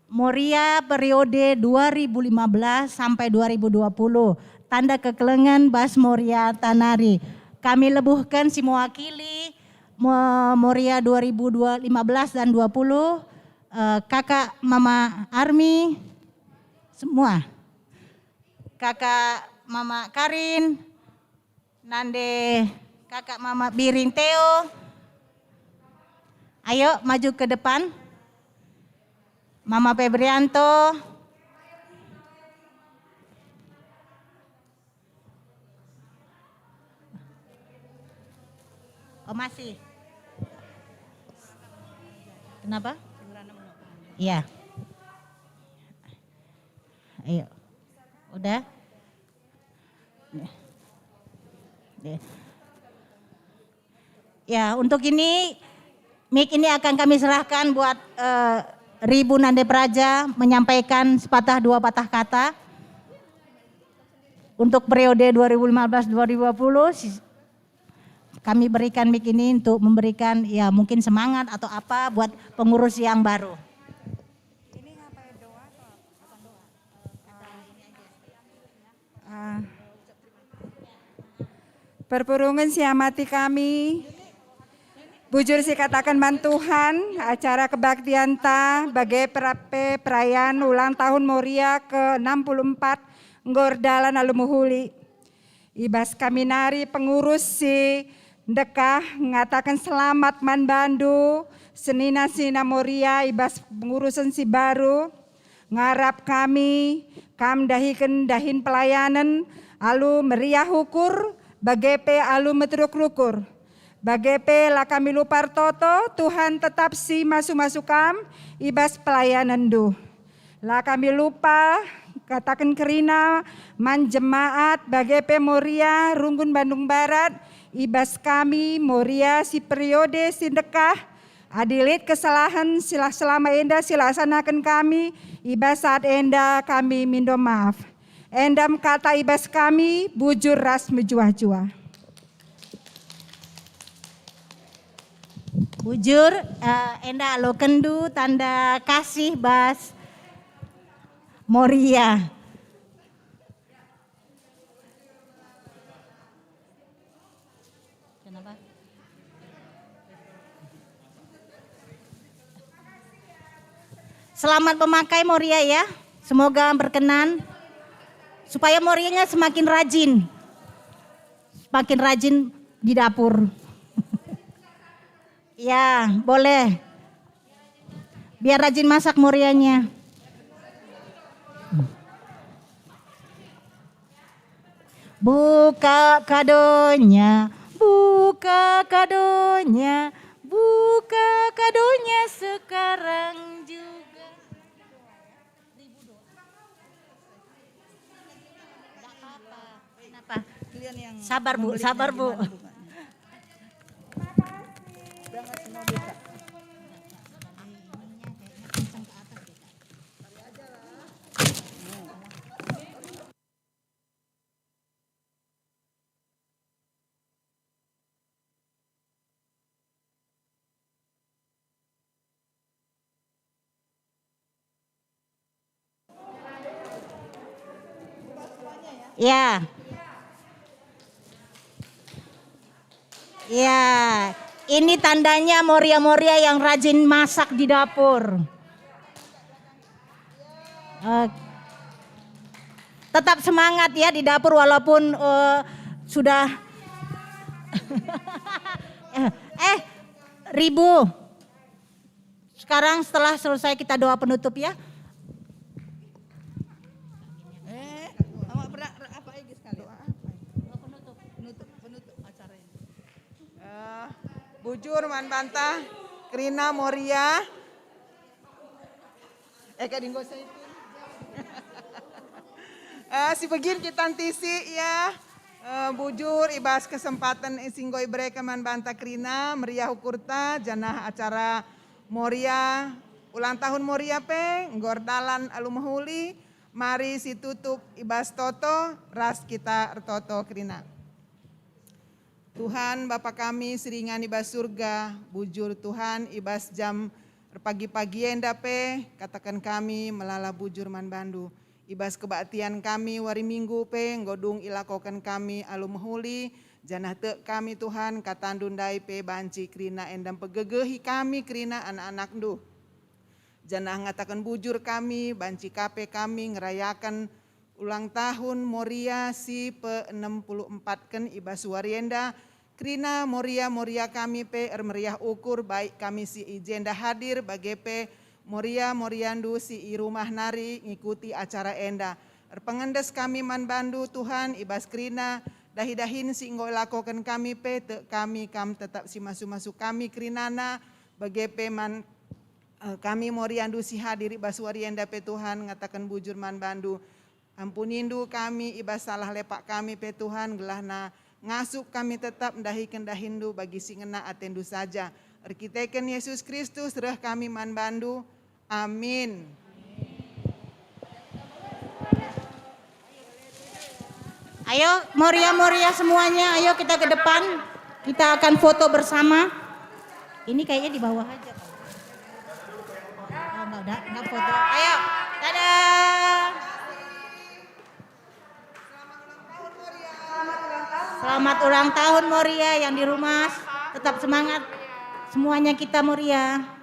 Moria periode dua ribu lima belas sampai dua ribu dua puluh, tanda kekelengen bas Moria tanari. Kami lebuhken si mewakili Mo-, Moria dua ribu lima belas dan dua puluh, eh, Kakak Mama Army, semua. Kakak Mama Karin, nande Kakak Mama Birin Teo. Ayo maju ke depan. Mama Febrianto. Oh, masih. Kenapa? Iya. Ayo. Udah? Ya. Ya, untuk ini, mic ini akan kami serahkan buat, eh, Ribu Nande Praja menyampaikan sepatah dua patah kata. Untuk periode dua ribu lima belas dua ribu dua puluh, si-, kami berikan mic ini untuk memberikan, ya, mungkin semangat atau apa buat pengurus yang baru. Ini ngapain doa atau apa doa? Ah, Perpulungen si amati kami, bujur sikataken man Tuhan, acara kebaktianta bage perape perayaan ulang tahun Moria ke enam puluh empat enggo erdalan alu mehuli. I bas kami nari pengurus si ndekah ngataken selamat man bandu, senina-senina Moria i bas pengurusen si baru. Ngarap kami, kam dahiken dahin pelayanen alu meriah ukur, bage pe alu meteruk rukur. Bage pe la kami lupa ertoto, Tuhan tetap si masu-masu kam i bas pelayanenndu. La kami lupa kataken kerina man jemaat, bage pe Moria Runggun Bandung Barat, i bas kami Moria si periode si ndekah, adi lit kesalahen si la selama enda si laksanaken kami, i bas saat enda kami mindo maaf. Enda me kata i bas kami, bujur ras mejuah-juah. Bujur, eh, enda alokenndu tanda kasih bas Moria. Kenapa? Selamat memakai Moria ya. Semoga berkenan. Supaya Morianya semakin rajin. Semakin rajin di dapur. Ya, boleh. Biar rajin masak Morianya. Buka kadonya, buka kadonya, buka kadonya sekarang juga. Nggak apa-apa. Kenapa? Kalian yang Sabar, Bu, membeli sabar, Bu. Minuman, Bu. Berangkat semua, Bu, Kak. Ya. Ya. Ini tandanya Moria-Moria yang rajin masak di dapur. Eh, tetap semangat ya di dapur walaupun, eh, sudah eh, Ribu. Sekarang setelah selesai kita doa penutup ya. Eh, awak berak apa lagi sekali? Doa apa? Doa penutup. Penutup, penutup acara ini. Eh, bujur man banta, kerina Moria. Eh, Kak Dinggo, saya itu. Eh, si begin kita ntisi, ya. Eh, bujur, i bas kesempaten si enggo ibereken man banta kerina, meriah ukurta, janah acara Moria, ulang tahun Moria pe, enggo erdalan alu mehuli, mari si tutup i bas toto, ras kita ertoto kerina. Tuhan, Bapa kami si ringan i bas Surga, bujur Tuhan, i bas jam erpagi-pagi enda pe, kataken kami melala bujur man bandu. I bas kebaktian kami wari Minggu pe enggo dung ilakoken kami alu mehuli, janah tek kami, Tuhan, katandu ndai pe banci kerina enda mpegegehi kami kerina anak-anakndu. Janah ngataken bujur kami, banci ka pe kami ngerayaken ulang tahun Moria si pe enam puluh empatken i bas wari enda. Kerina Moria-Moria kami pe ermeriah ukur, baik kami si i jenda hadir, bage pe Moria-Moriandu si i rumah nari ngikuti acara enda. Erpengendes kami man bandu, Tuhan, i bas kerina dahi-dahin si enggo ilakoken kami pe, tek kami kam tetap si masu-masu kami kerinana, bage pe man Eh, kami Moriandu si hadir i bas wari enda pe, Tuhan, ngataken bujur man bandu. Ampunindu kami i bas salah lepak kami pe, Tuhan, gelahna ngasup kami tetap ndahiken dahinndu bagi si ngena atendu saja. Erkiteken Yesus Kristus reh kami man bandu. Amin. Ayo, Moria-Moria semuanya, ayo kita ke depan. Kita akan foto bersama. Ini kayaknya di bawah aja. Oh, enggak, udah, enggak foto. Ayo, dadah. Selamat ulang tahun Moria, yang di rumah tetap semangat. Semuanya kita Moria.